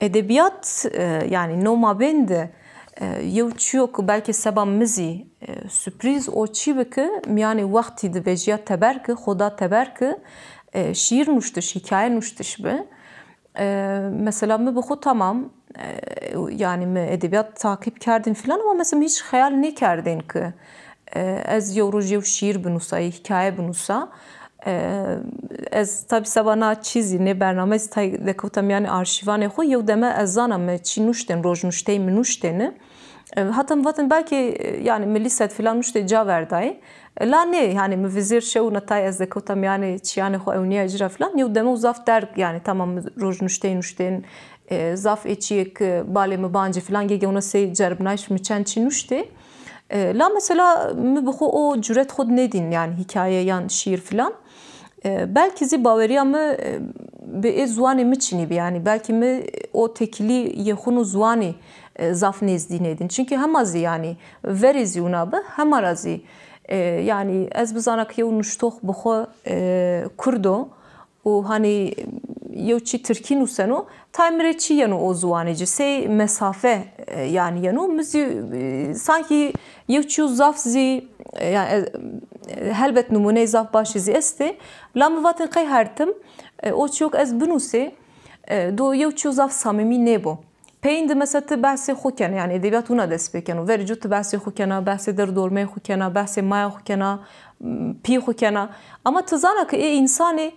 Edebîyat, e, yanî no mabên de, e, yew çîyo ke belkî seba mi zî, e, surprîz o çî bi ke mîyanê wextî de vejîya teber ke, xo da teber ke, e, şîîr nuştiş, hîkaye nuştiş bi. E, mesela mi bi xo tamam, e, yanî mi edebîyat takîb kerdên filan ama mesela mi hîç xeyal nêkerdên ke, e, ez yew roj yew şîîr binûsa, yê hîkaye binûsa. E, ez tabî seba na çî zî, nê bername zî tay dekewta mîyanê arşîvanê xo, yew deme ez zana mi çî nuştên, rojnuşteyê mi nuştêne. E, heta mi vatin belkî, e, yanî mi lîset filan nuştê ca verdayê. E, la nê, yanî mi vizêr şewna tay ez de kewta mîyanê çîyanê xo ewnîyayê ci ra filan. Yew demew zaf derg, yanî tamam mi roj nuştên nuştên, e, zaf ê çîyêk, e, balê mi bancî filan gege wina sey ceribnayîş mi çend çî nuştê. E, la mesela mi bi xo o curet xo de nêdîn, yanî hîkaye yan şîîr filan. E, belkî zî bawerîya mi, e, bi ê ziwanê mi çinî bî. Yanî belkî mi o tekîlî yê xwu û ziwanî, e, zaf nêzdî nêdîn. Çimkî hema zî yanî verê zî wina bi, hema ra zî, e, yanî ez bizana ke yew nuştox bi xwu, e, kurd o û hanî yew çî tirkî nuseno, tay mi rê çi yeno o ziwanê ci, sey mesafe, e, yanî yeno. Mi zî, e, sankî yew çîyo zaf zî, e, yanî, e, e, helbet nimûneyê zaf başî zî estê. La mi vatên qey her tim, e, o çîyo ke ez binusê, e, do yew çîyo zaf samîmî nêbo. Peyîn de mesela ti behsê xo kena, yanî edebîyat wina dest pê keno. Verê ci ti behsê xo kena, behsê derdormeyê xo kena, behsê maya xo kena, m, pî xo kena. Ama ti zana ke ê însanî,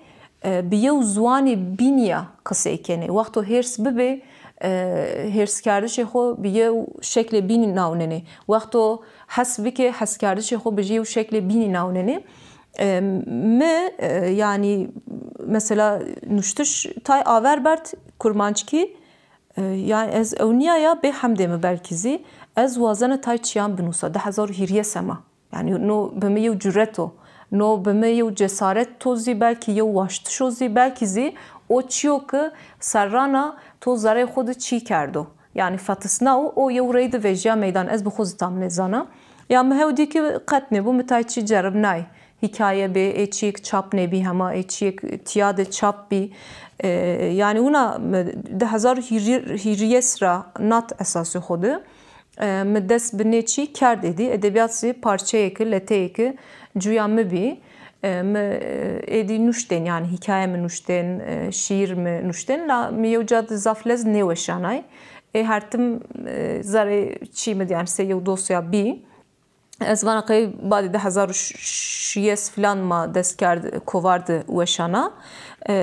e, bi yew ziwanê bînî ya qisey kenê. Wexto hêrs bibê, e, hêrskerdişê xo bi yew şeklê bînî nawnenê. Wexto hes bikê, heskerdişê xo bi yew şeklê bînî nawnenê. E, mi, e, yanî mesela nuştiş tay aver berd kurmanckî, e, yanî ez ewnîyaya bê hemdê mi belkî zî, ez wazena tay çîyan binusa, di hezar û hîrês ema. Yanî no bi mi yew curet o. No bi mi yew cesaret o zî, belkî yew waştiş o zî, belkî zî o çîyo ke serran a to zereyê xo de çî kerdo. Yanî fetisnaw, o yew rey de vejîya meydan. Ez bi xo zî tam nêzana. Ya mi hew dî ke qet nêbo, mi tay çî ceribnay. Hîkaye bê, ê çîyêk çap nêbî hema, ê çîyêk tîya de çap bî. E, yanî wina mi di hezar û hîrês ra nat esasê xo de. E, mi dest bi nê çî kerd êdî. Edebîyat zî parçeyêke, leteyêke cuya mi bî. E, mi, e, êdî nuştên, yanî hîkaye mi nuştên, e, şîîr mi nuştên. La mi yew ca de zaf lez nêweşanay. Ê her tim, e, zerê çî mi de, yanî sey yew dosya bî. Ez vana qey badê di hezar û şêst filan ma dest kerd kovar de weşana. E,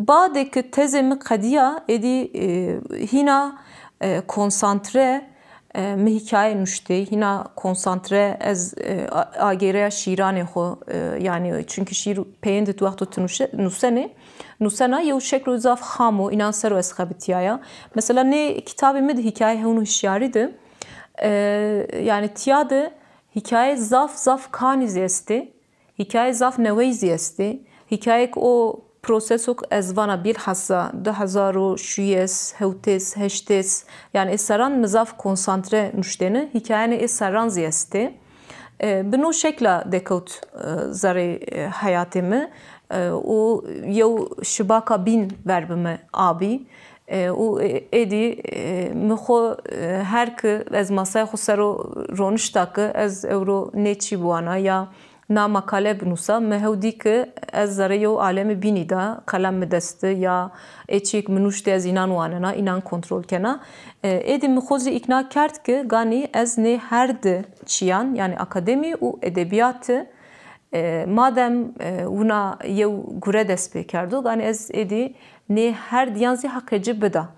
badê ke tezê mi qedîya, êdî, e, hîna, e, konsantre, e, mi hîkaye nuştê, hîna konsantre ez, e, a-, agêreya şîranê xo, e, yanî çunkî şîr peyên de tu wexto tu nuşe-, nusenê, nusena yew şeklo zaf xam o, înan ser o ez xebitîyaya. Mesela nê kitabê mi de Hîkaye Hewn û Hişyarî de, e, yanî tîya de hîkaye zaf zaf kanî zî estê, hîkaye zaf neweyî zî estê. Hîkayêk o proseso ke ez vana bîlhesa di hezar û şêst, hewtês, heştês, yanî ê serran mi zaf konsantre nuştêne, hîkayenê ê serran zî estê. E, bi no şekla dekewt, e, zerê, e, heyatê mi, e, û yew şibaka bîn ver bi mi abî. E, û, e, êdî, e, mi xo, e, her ki ez masaya xo ser o ronişta ki ez ewro nê çî biwana ya na makale binusa, mi hew dî ki ez zerê yew alemê bînî de, qelem mi dest de ya ê çîyêk mi nuştê ez înan wanena, înan kontrol kena. E, êdî mi xo zî îkna kerd ki ganî ez nê her di çîyan, yanî akademî û edebîyatî, e, madem, e, wina yew gure dest pê kerdo, ganî ez êdî nê her diyan zî heqê ci bida.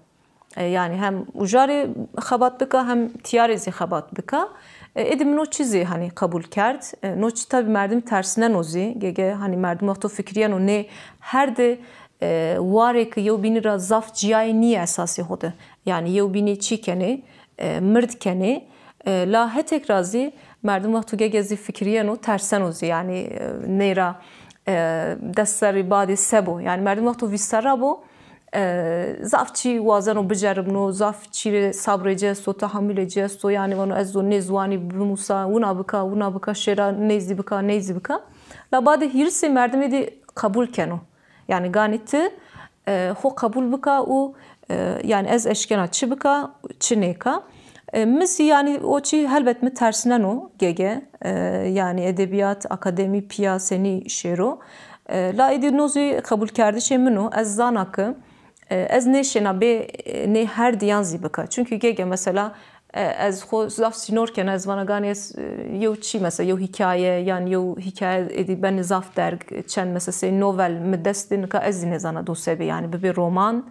E, yanî hem ujarê xebat bika, hem tîyarê zî xebat bika. E, êdî mi no çî zî, hanî, qebul kerd. E, no çî tabî merdim tersneno zî. Gege, hanî, merdim wexto fikirîyeno nê her di, e, warê ke yew bînî ra zaf cîyayê nîyê esasê xo de. Yanî yew bînî çî kenê, e, mird kenê. E, la hetêk ra zî merdim wexto gege zî fikirîyeno, terseno zî. Yanî, e, ney ra, e, des serrî badê se bo? Yanî merdim wexto vîst serra bo, e, zaf çî wazeno biceribno, zaf çî rê sabrê ci esto, tehamulê ci esto. Yanî vano ez do nê ziwanî bimusa, wina bika, wina bika, şêra ney zî bika, ney zî bika. La badê hîrisê merdim êdî qebul keno. Yanî ganî ti, e, xo qebul bika û, e, yanî ez eşkena çi bika, çi nêka. E, mi zî yanî o çî helbet mi tersneno gege. E, yanî edebîyat, akademî pîya senî şêro. E, la êdî no zî qebulkerdişê min o. Ez zana ke, e, ez nêşêna bê, e, nê her diyan zî bika. Çunkî gege mesela, e, ez xo zaf sînor kena, ez vana ganî ez, e, yew çî mesela yew hîkaye yan yew hîkaye êdî benê zaf derg, çend mesela sey novel mi dest de nika ez zî nêzana do se bê, yanî bibê roman,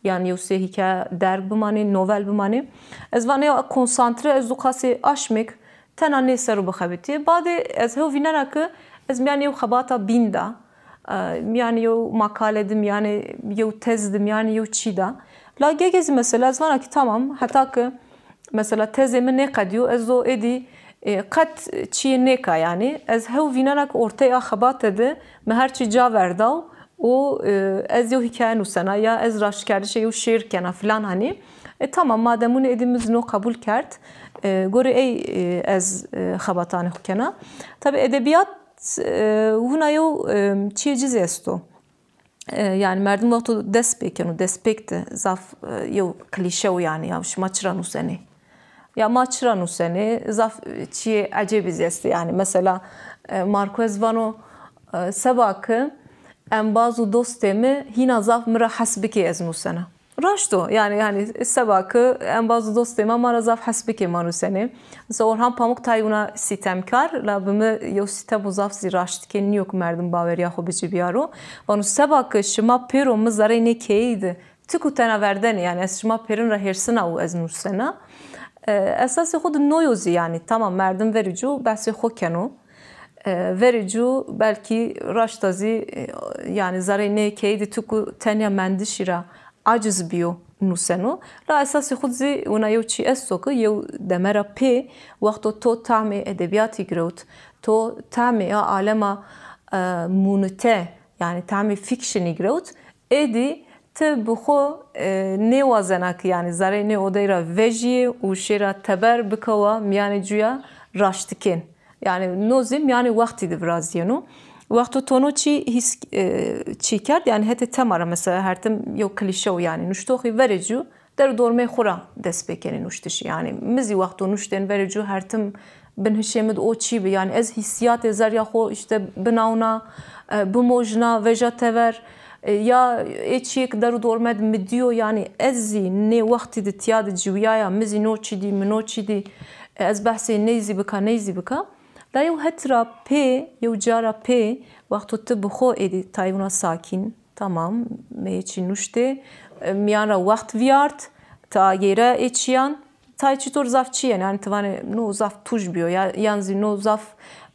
Yan yew sê hîkaye derg bimanê, novel bimanê. Ez vana ya konsantre, ez zû qasê aşmêk tena nê ser o bixebitî. Badê ez hew vînena ke ez mîyanê yew xebata bîn de, e, mîyanê yew makale de, mîyanê yew tez de, mîyanê yew çî de. La gege zî mesela ez vana ki tamam, heta ke mesela tezê mi nêqedîyo, ez o êdî, e, qet çîyê nêka yanî. Ez hew vînena ke orteyê a xebate de mi her çî ca verdaw û, e, ez yew hîkaye nusena ya ez raştkerdişê yew şêr kena filan hanî. E, tamam, madem wina êdî mi zî no qebul kerd, e, gorê ey, e, ez, e, xebatanê xwu kena. Tabî edebîyat, e, wina yew, e, çîyê ci zî esto. E, yanî merdim wexto dest pê keno, destpêk de zaf, e, yew klîşe o yanî, ya şima çira nusenê? Ya ma çira nusenê? Zaf, e, çîyê ecêbî zî estê yanî. Mesela, e, Marquez vano, e, seba ke embaz û dostê mi hîna zaf mi ra hes bikê ez nusena. Raşt o. Yanî, yanî seba ke embaz û dostê ma ma ra zaf hes bikê ma nusenê. Mesela Orhan Pamuk tayê wina sîtemkar, la bi mi yew sîtemo zaf zî raştkê nîyo ke merdim bawerîya xo bi ci bîyaro. Vano seba ke şima pêro mi zereyê nê keyeyî de tik û tena verdenê, yanî ez şima pêrin ra hêrsina û ez nusena. E, esasê xo de no yo zî yanî, tamam merdim verê cû behsê xo keno. E, verê cû belkî raşta zî, e, yanî zereyê nê keyeyî de tik û tenya mendişî ra aciz bîyo nuseno. La esasê xo de zî wina yew çî esto ke yew deme ra pê wexto to tamê edebîyatî girewt, to tamê a alema, e, mûnite, yanî tamê fîkşenî girewt, êdî ti bi xo, e, nêwazena ke yanî zereyê nê odeyî ra vejîyê û şêra teber bikawa mîyanê cuya raştikên. Yanî no zî mîyanê wextî de virazîyeno. Wexto to no çî hîs, e, çî kerd, yanî hetê tema ra mesela hertim yew klîşe o yanî nuştoxî verê cû der û dormeyê xo ra dest pê kenê nuştişî. Yanî mi zî wexto nuştên verê cû hertim binhişê mi de o çî bi. Yanî ez hîsîyatê zerrîya xo îşte binawna, e, bimojna, veja tever, e, ya ê çîyê ke der û dorme de mi dîyo, yanî ez zî nê wextî de tîya de ciwîyaya, mi zî no çî dî, mi no çî dî, e, ez behsê ney zî bika, ney zî bika. La yew het ra pê, yew ca ra pê, wexto ti bi xo êdî tayê wina sakîn, tamam, mi ê çî nuştê, e, mîyan ra wext vîyart, ti agêre ê çîyan, tayê çitor zaf çî yenê, yanî ti vanê no zaf tuj bîyo, ya, yan zî no zaf,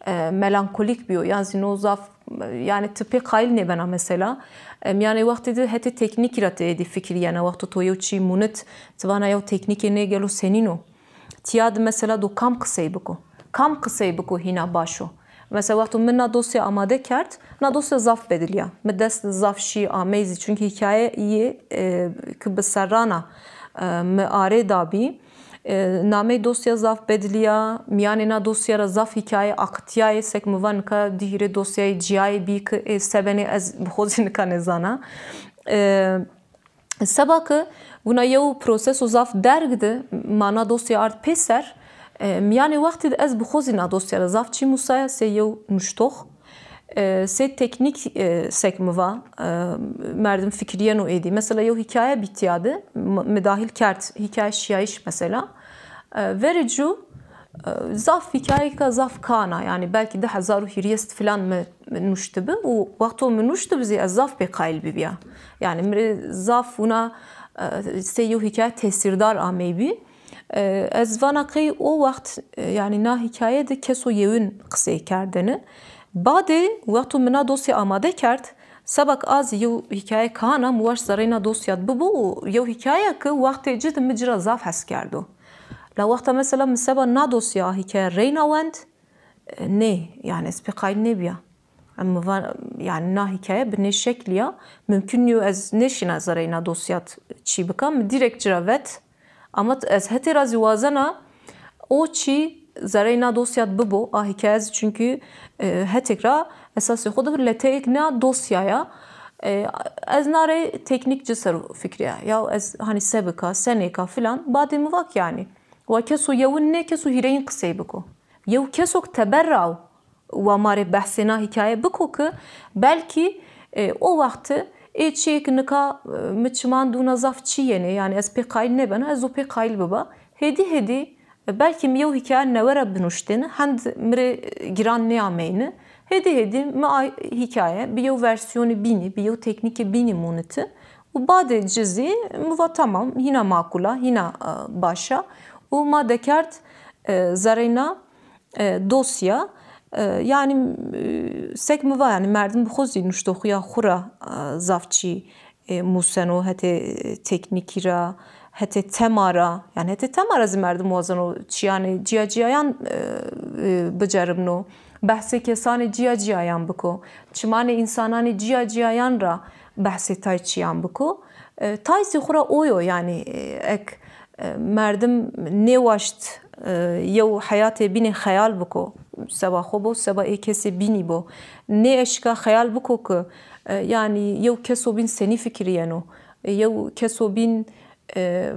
e, melankolîk bîyo, yan zî no zaf, e, yanî ti pê qayîl nêbena mesela. E, mîyanê wextî de hetê teknîkî ra ti êdî fikirîyena, wexto to yew çî munit, ti vana yew teknîkê nê gelo senîn o? Tîya de mesela do kam qisey biko? Kam qisey biko hîna baş o? Mesela wexto mi na dosya amade kerd, na dosya zaf bedilîya. Mi dest zaf şî amey zî, çunkî hîkaye yê, e, ki bi serran a, e, mi arê dabî. E, namey dosya zaf bedilîya, mîyanê na dosya ra zaf hîkaye aqitîyayê, sek mi va nika di hîrê dosyayê cîyayê bî ki ê se benê ez bi xo zî nika nêzana. E, Seba ke wina yew proseso zaf derg de ma na dosya ard pêser, e, mîyanê wextî de ez bi xo zî na dosya ra zaf çî musaya, sey yew nuştox, e, sey teknîk, e, sek mi va, e, merdim fikirîyeno êdî. Mesela yew hîkaye bî tîya de, mi, mi dahil kerd, hîkaye şîyayîş mesela. E, verê cû, e, zaf hîkayeyêka zaf kan a, yanî belkî di hezar û hîrês filan mi, mi nuştibi û wexto mi nuştibi zî ez zaf pê qayîl bibîya. Yanî mi rê zaf wina, e, sey yew hîkaye tesîrdar ameybî. E, ez vana qey o wext, e, yanî na hîkaye de keso yewin qisey kerdêne. Badê wexto mi na dosya amade kerd, seba ke a zî yew hîkaye kan a, mi waşt zereyê na dosya de bibo û yew hîkaye ke wextê ci de mi ci ra zaf hes kerdo. La wexta mesela mi seba na dosya a hîkaye reyna wend, e, nê, yanî ez pê qayîl nêbîya. Em mi va, yanî na hîkaye bi nê şeklî ya, mumkun nîyo ez nêşîna zereyê na dosya de çî bika, mi dîrek ci ra vet. Ama t-, ez hetê ra zî wazena o çî zereyê na dosya de bibo, a hîkaye zî çunkî, e, hetêk ra esasê xo de leteyêk na dosya ya. E, ez na rey teknîk ci ser o fikirîya. Ya ez hanî se bika, se nêka filan, badê mi va ke yanî wa keso yewin nê, keso hîrêyin qisey biko. Yew keso ke teber ra wa ma rê behsê na hîkaye biko ke belkî, e, o wext ê çîyê ke nika, e, mi çiman de wina zaf çî yenê, yanî ez pê qayîl nêbena, ez o pê qayîl biba. Hêdî hêdî, e, belkî mi yew hîkaye newe ra binuştêne, hend mi rê, e, giran nêameyne. Hêdî hêdî mi a hîkaye bi yew versiyonî bînî, bi yew teknîkê bînî munite. Û badê ci zî mi va tamam, hîna makul a, hîna, e, baş a. Û ma dekerd, e, zereyna, e, dosya. E, yanî, e, sek mi va, yanî merdim bi xo zî nuştoxîya xwu ra, e, zaf çî, e, museno, hetê, e, teknîkî ra, hetê tema ra, yanî hetê tema ra zî merdim wazeno çîyanê cîya-cîyayan, e, e, biceribno. Behsê kesanê cîya-cîyayan biko. Çimanê însananê cîya-cîyayan ra behsê tay çîyan biko. E, tay zî xwu ra o yo, yanî, e, ek, e, merdim nêwaşt, e, yew heyatê bînê xeyal biko. Seba xo bo, seba ê kesê bînî bo. Nêeşka xeyal biko ki, e, yanî yew keso bîn senî fikirîyeno. Yew keso bîn, e,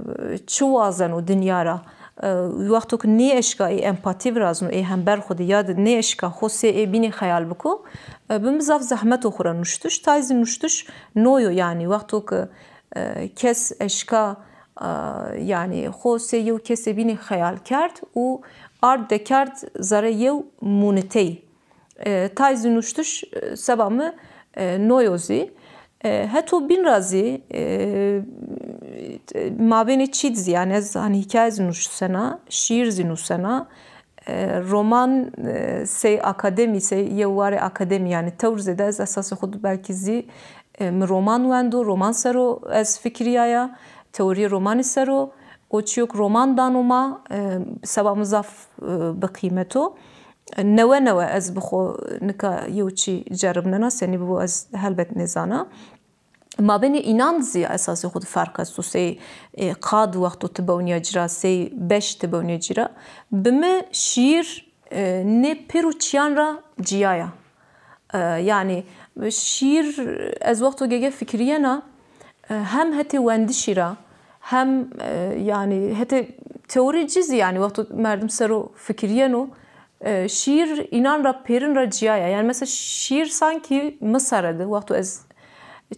çi wazeno dinya ra. E, wexto ki nêeşka ê empatî virazno, ê hember xwu de ya de nêeşka xwu sê ê bînî xeyal biko, e, bi mi zaf zehmet o xwu ra nuştiş. Tay zî nuştiş no yo yanî. Wexto ki, e, kes eşka, e, yanî xwu sê yew kesê bînî xeyal kerd û ard dekerd zerê yew munitey. E, tay zî nuştiş, e, seba mi, e, no yo zî. E, heto bîn ra zî, e, mabênê çî di zî, yanî ez hanî hîkaye zî nuştena, şîîr zî nusena, e, roman, e, sey akademî, sey yew warê akademî, yanî tewr zêde ez esasê xwu di belkî zî, e, mi roman wendo, roman ser o ez fikirîyaya, teorîyê romanî ser o, o çîyo ki roman dano ma, e, seba mi zaf, e, bi qîmet o. Newe newe ez bi xo nika yew çî ceribnena, senî bibo ez helbet nêzana. Mabênê înan zî esasê xo di ferq esto. Sey, e, qad wexto ti bewnîya ci ra, sey beş ti bewnîya ci ra. Bi mi şîîr, e, nê pêro çîyan ra cîya ya. E, yanî şîîr ez wexto gege fikirîyena, e, hem hetê wendişî ra, hem, e, yanî hetê teorî ci zî, yanî wexto merdim ser o fikirîyeno, e, şîîr înan ra pêrin ra cîya ya. Yanî mesela şîîr sankî mi sere de, wexto ez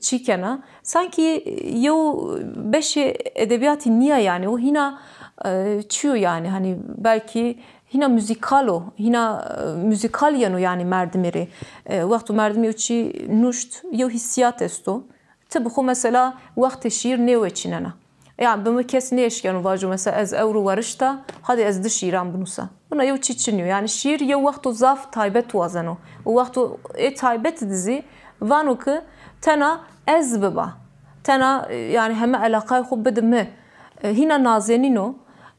çî kena, sankî yew beşê edebîyatî nîya yanî. O hîna, e, çi yo yanî, hanî belkî hîna muzîkal o, hîna, e, muzîkal yeno yanî merdimî rê. E, wexto merdim yew çî nuşt, yew hîssîyat esto. Ti bi xo mesela wextê şîîr nêweçînena. Yanî bi mi kes nêeşkeno vajo mesela ez ewro werişta, hadê ez di şîîran binusa. Wina yew çî çinî yo. Yanî şîîr yew wexto zaf taybet wazeno. Û wexto ê taybet di zî vano ki tena ez biba. Tena, e, yanî heme elaqayê xo bidi mi. E, hîna nazenîn o.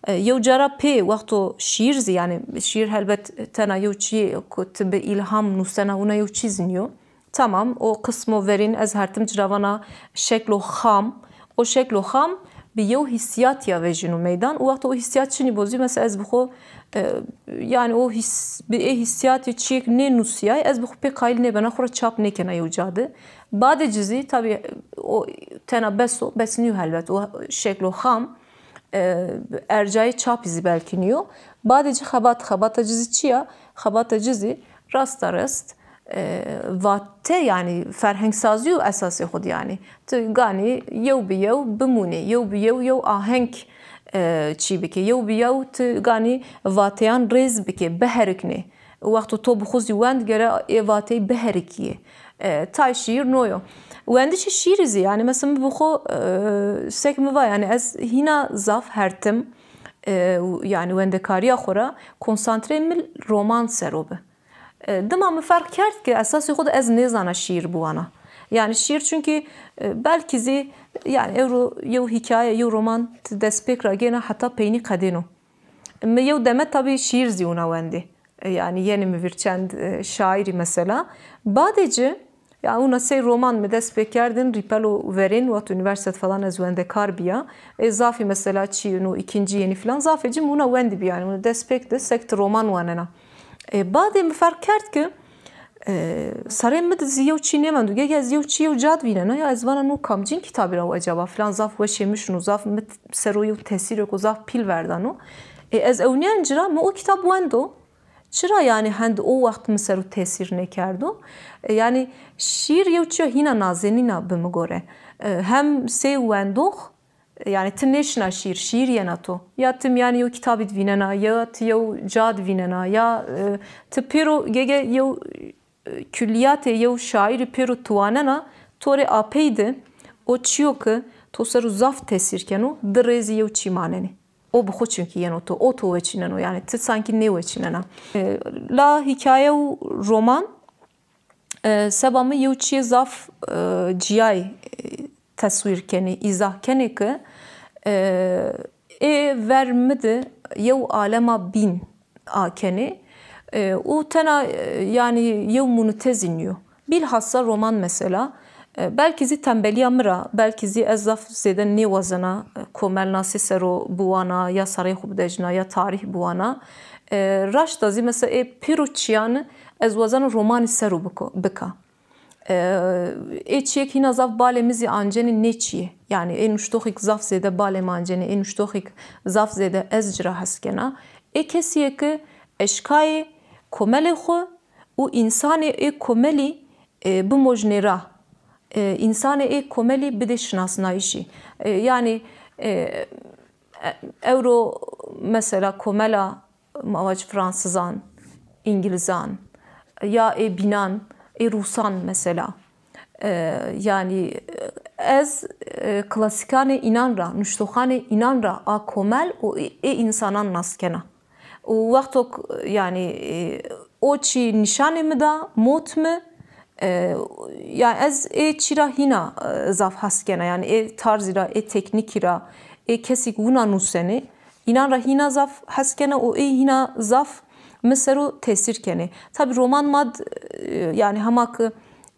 E, yew cara pê wexto şîîr zî, yanî şîîr helbet tena yew çîyê ku ti bi îlham nusena, wina yew çî zî nîyo. Tamam, o qismo verîn ez her tim ci ra vana şeklo xam. O şeklo xam bi yew hîssîyatî ya vejîno meydan. O wexto o hîssîyat çinî bo zî, mesela ez bi xo, e, yanî o hîs-, bi ê hîssîyatî çîyêk nênusîyay, ez bi xo pê qayîl nêbena, xo ra çap nêkena yew ca de. Badê ci zî, tabî, o tena bes o, bes nîyo helbet, o şeklo xam, e, ercayê çapî zî belkî nîyo. Badê ci xebat, xebata ci zî çi ya? Xebata ci zî rasta rast, e, vate, yanî ferhengsazî yo esasê xo de yanî. Ti ganî yew bi yew bimûnê, yew bi yew yew aheng, e, çî bikê, yew bi yew ti ganî vateyan rêz bikê, biheriknê. Wexto to bi xo zî wend gere ê vateyî biherikîyê. E, tay şîîr no yo. Wendişê şîîrî zî, yanî mesela mi bi xo, e, sek mi va, yanî ez hîna zaf her tim, e, yanî wendekarîya xo ra konsantreyê mi roman ser o bi. E, dima mi ferq kerd ki esasê xo de ez nêzana şîîr biwana. Yanî şîîr çunkî, e, belkî zî, yanî ewro yew hîkaye, yew roman ti destpêk ra gêna heta peynî qedêno. Mi yew demet tabî şîîr zî wina wendî. E, yanî yenî mi vîr çend, e, şaîrî mesela. Badê ci, ya wina sey roman mi dest pê kerdin, rîpelo verên, wexto unîversîte falan ez wendekar bîya. E, zafî mesela çî, no îkincî yenî filan, zafê ci mi wina wendî bî yanî. Wina dest pêk de sek ti roman wanena. E, badê mi ferq kerd ki, e, sarê mi di zî yew çî nêmendo. Gege ez yew çî yew ca di vînena, ya ez vana no kamcîn kitabî ra o ecaba filan, zaf weşê mi şino, zaf mi ser o yew tesîrêko zaf pîl verdano. E, ez ewnîyen ci ra, mi o kitab wendo. Çira yanî hend o wext mi ser o tesîr nêkerdo? E, yanî şîîr yew çîyo hîna nazenîn a bi mi gore. E, hem sey wendox, e, yanî ti nêşina şîîr, şîîr yena to. Ya ti mîyanê yew kitabî di vînena, ya ti yew ca di vînena, ya, e, ti pêro gege yew, e, kullîyatê yew şaîrî pêro ti wanena, to rê apey de O çîyo ke to ser o zaf tesîr keno, di rê zî yew çî manenê. O bi xo çimkî yeno to, o to weçîneno, yanî ti sankî nêweçînena. E, la hîkaye û roman, e, seba mi yew çîyê zaf, e, cîyayî, e, teswîr kenê, îzah kenê ke, e, ê ver mi de yew alema bîn a kenê. E, û tena, e, yanî yew munite zî nîyo. Bîlhassa roman mesela, e, belkî zî tembelîya mi ra, belkî zî ez zaf zêde nêwazena, e, komelnasî ser o biwana, ya sereyê xo bidejna, ya tarîh biwana. E, raşta zî mesela ê pêro çîyan ez wazena romanî ser o biko-, bika. E, ê çîyêk hîna zaf balê mi zî ancenê nê çîyê. Yanî ê nuştoxêk zaf zêde balê mi ancenê, ê nuştoxêk zaf zêde ez ci ra hes kena. Ê kesî yê ke eşkayê komelê xwu û însanê ê komelî, e, bimojnê ra. E, însanê ê komelî bidê şinasnayîşî. E, yanî, e, e, ewro mesela komela ma vac Fransizan, Îngilizan, ya ê bînan, ê Rûsan mesela. E, yanî ez, e, klasîkanê înan ra, nuştoxanê înan ra a komel û ê, ê însanan nas kena. Û wexto k-, yanî, e, o çî nîşanê mi da, mot mi, e, ya ez ê çî ra hîna, e, zaf hes kena, yanî ê tarzî ra, ê teknîkî ra, ê kesî ke wina nusenê, înan ra hîna zaf hes kena û ê hîna zaf mi ser o tesîr kenê. Tabî roman ma d-, e, yanî hema ke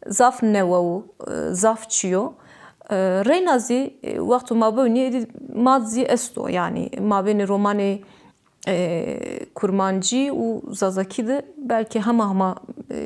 zaf newe wo, e, zaf çî yo. E, reyna zî, e, wexto ma bewnî, êdî ma d-, zî esto, yanî mabênê romanê, e, kurmancî û zazakî de belkî hema hema, e,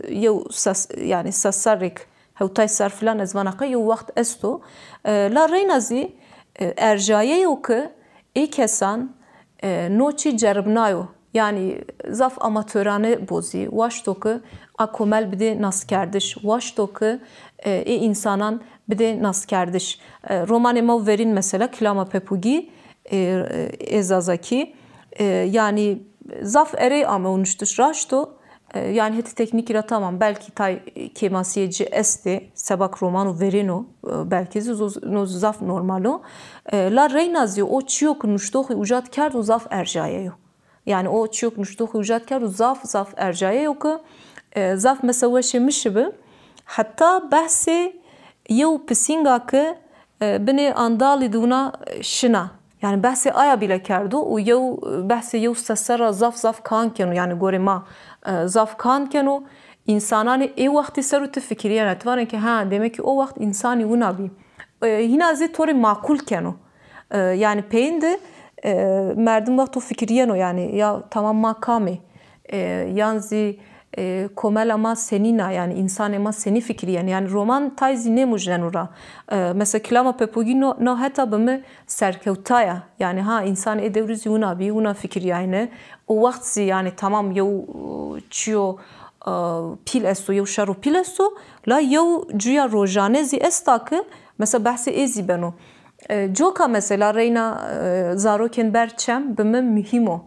yew ses, yanî ses serrêk, hewtay serr filan ez vana qey yew wext esto. E, la reyna zî, e, erjayeyo ke ê kesan, e, no çî ceribnayo. Yanî zaf amatorane bo zî, waşto ke a komel bidê naskerdiş, waşto ke, e, ê însanan bidê naskerdiş. E, romanê ma verîn mesela Kilama Pepûgî, e, e, ê zazakî, e, yanî zaf erey ame o nuştiş raşt o. E, yanî hetê teknîkî ra tamam, belkî tay kêmasîyê ci estê, seba ke roman o verên o, e, belkî zî zo-, no zaf normal o. E, la reyna zî o çîyo ke nuştoxî uca d kerd o zaf erjaye yo. Yanî o çîyo ke nuştoxî uca d kerd o zaf zaf erjaye yo ke, e, zaf mesela weşê mi şibi. Heta behsê yew pisînga ke, e, binê andalî de wina, e, şina. Yanî behsê aya bîle kerdo û yew, e, behsê yew seser ra zaf zaf kan keno. Yanî gorê ma, e, zaf kan keno. Însananê ê wextî ser o ti fikirîyena. Ti vanê ke ha, demek ki o wext însanî wina bî. E, hîna zî to rê maqul keno. E, yanî peyên de, e, merdim wexto fikirîyeno, yanî ya tamam ma kam ê? E, yan zî, e, komela ma senîn a, yanî însanê ma senî fikirîyenê? Yanî roman tay zî nêmujneno ra. E, mesela Kilama Pepûgî no, no heta bi mi serkewta ya. Yanî ha, însanê ê dewrî zî wina bî, wina fikirîyayne. O wext zî yanî tamam yew, e, çîyo, e, pîl esto, yew şero pîl esto. La yew cuya rojane zî esta ke mesela behsê ê zî beno. E, coka mesela reyna, e, zarokên ber çem bi mi muhîm o.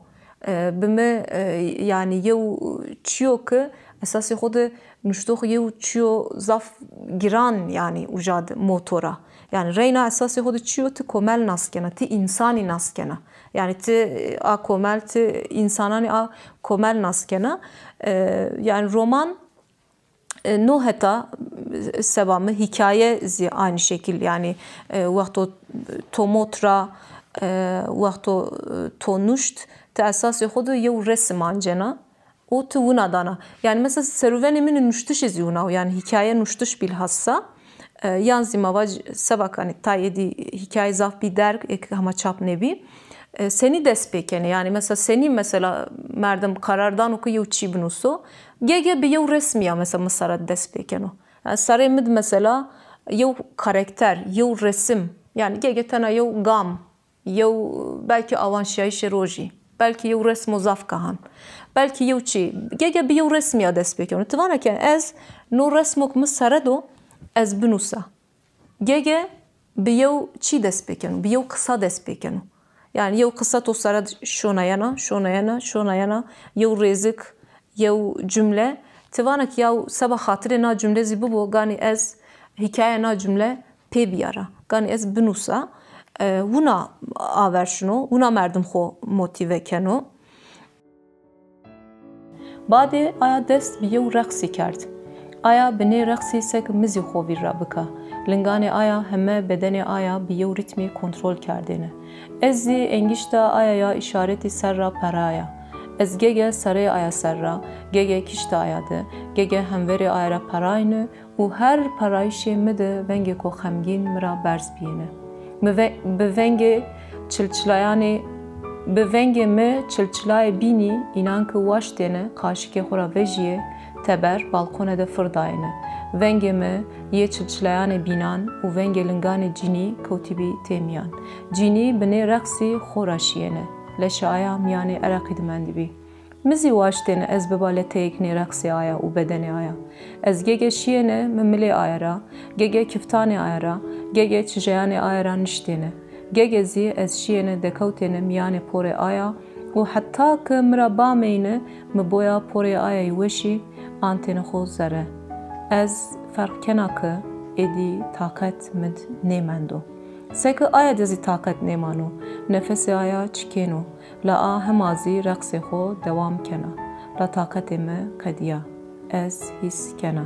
E, bi mi, e, yanî yew çîyo ke esasê xo de nuştox yew çîyo zaf giran yanî uca de motora. Yanî reyna esasê xo de çîyo ti komel nas kena, ti însanî nas kena. Yanî ti, e, a komel, ti însananî a komel nas kena. E, yanî roman, e, no heta, e, seba mi hîkaye zî aynî şekil, yanî, e, wexto to mot ra, e, wexto, e, to nuşt, ti esasê xo de yew resim ancena û ti wina dana. Yanî mesela serûvenê min ê nuştişî zî wina o, yanî hîkaye nuştiş bîlhassa, e, yan zî ma vac seba ke hanî tay êdî hîkaye zaf bî derg, ê ke hema çap nêbî. E, senî dest pê kenê? Yanî mesela senî mesela merdim qerar dano ke yew çî binuso? Gege bi yew resmî ya mesela mi sere dest pê keno. Yanî serê mi de mesela yew karakter, yew resim, yanî gege tena yew gam, yew belkî awanşîyayîşê rojî, belkî yew resmo zaf kahan, belkî yew çî, gege bi yew resmî ya dest pê keno. Ti vana ke ez no resmo ke mi sere do ez binusa. Gege bi yew çî dest pê keno, bi yew qisa dest pê keno. Yanî yew qisa to sere de şonayena, şonayena, şonayena, yew rêzik, yew cumle. Ti vana ke yaw seba xatirê na cumle zî bibo, ganî ez hîkayeya na cumle pê biyara. Ganî ez binûsa, e, wina aver şino, wina merdim xo motîve keno. Badê aya dest bi yew reqsî kerd. Aya bi nê reqsî sek mi zî xo vîr ra bika. Linganê aya heme bedenê aya bi yew rîtmî kontrol kerdêne. Ez zî engîşta aya ya îşaretî ser ra peraya. Ez gege sereyê aya ser ra, gege kişta aya de, gege hemverê aya ra perayne û her perayîşê mi de vengêko xemgîn mi ra berz bîyêne. Mi ve-, bi vengê çilçilayanê, bi vengê mi çilçilayê bînî, înan ki waştêne qaşikê xo ra vejîyê teber balkone de fir dayêne. Vengê mi yê çilçilayanê bînan û vengê linganê cînî kewtîbî têmîyan. Cînî bi nê reqsî xo ra şîyêne. Leşê aya mîyanê ereqî de mendîbî. Mi zî waştêne ez biba leteyêk nê reqsê aya û bedenê aya. Ez gege şîyêne mi milê aya ra, gege kiftanê aya ra, gege çijeyanê aya ra niştêne. Gege zî ez şîyêne dekewtêne mîyanê porê aya û heta ki mi ra bameyne, mi boya porê aya yê weşî antêne xo zere. Ez ferq kena ki êdî taqet mi d nêmendo. Seki aya de zî taqet nêmano. Nefesê aya çikêno. La a hema zî reqsê xo dewam kena. La taqetê mi qedîya. Ez hîs kena.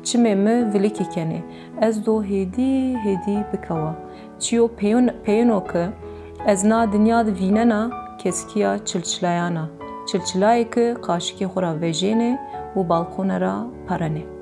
Çimê mi vilikî kenê. Ez do hêdî hêdî bikewa. Çîyo peyin, peyino ki ez na dinya de vînena keskîya çilçilayan a. Çilçilayê ki qaşikê xo ra vejênê û balkone ra perenê.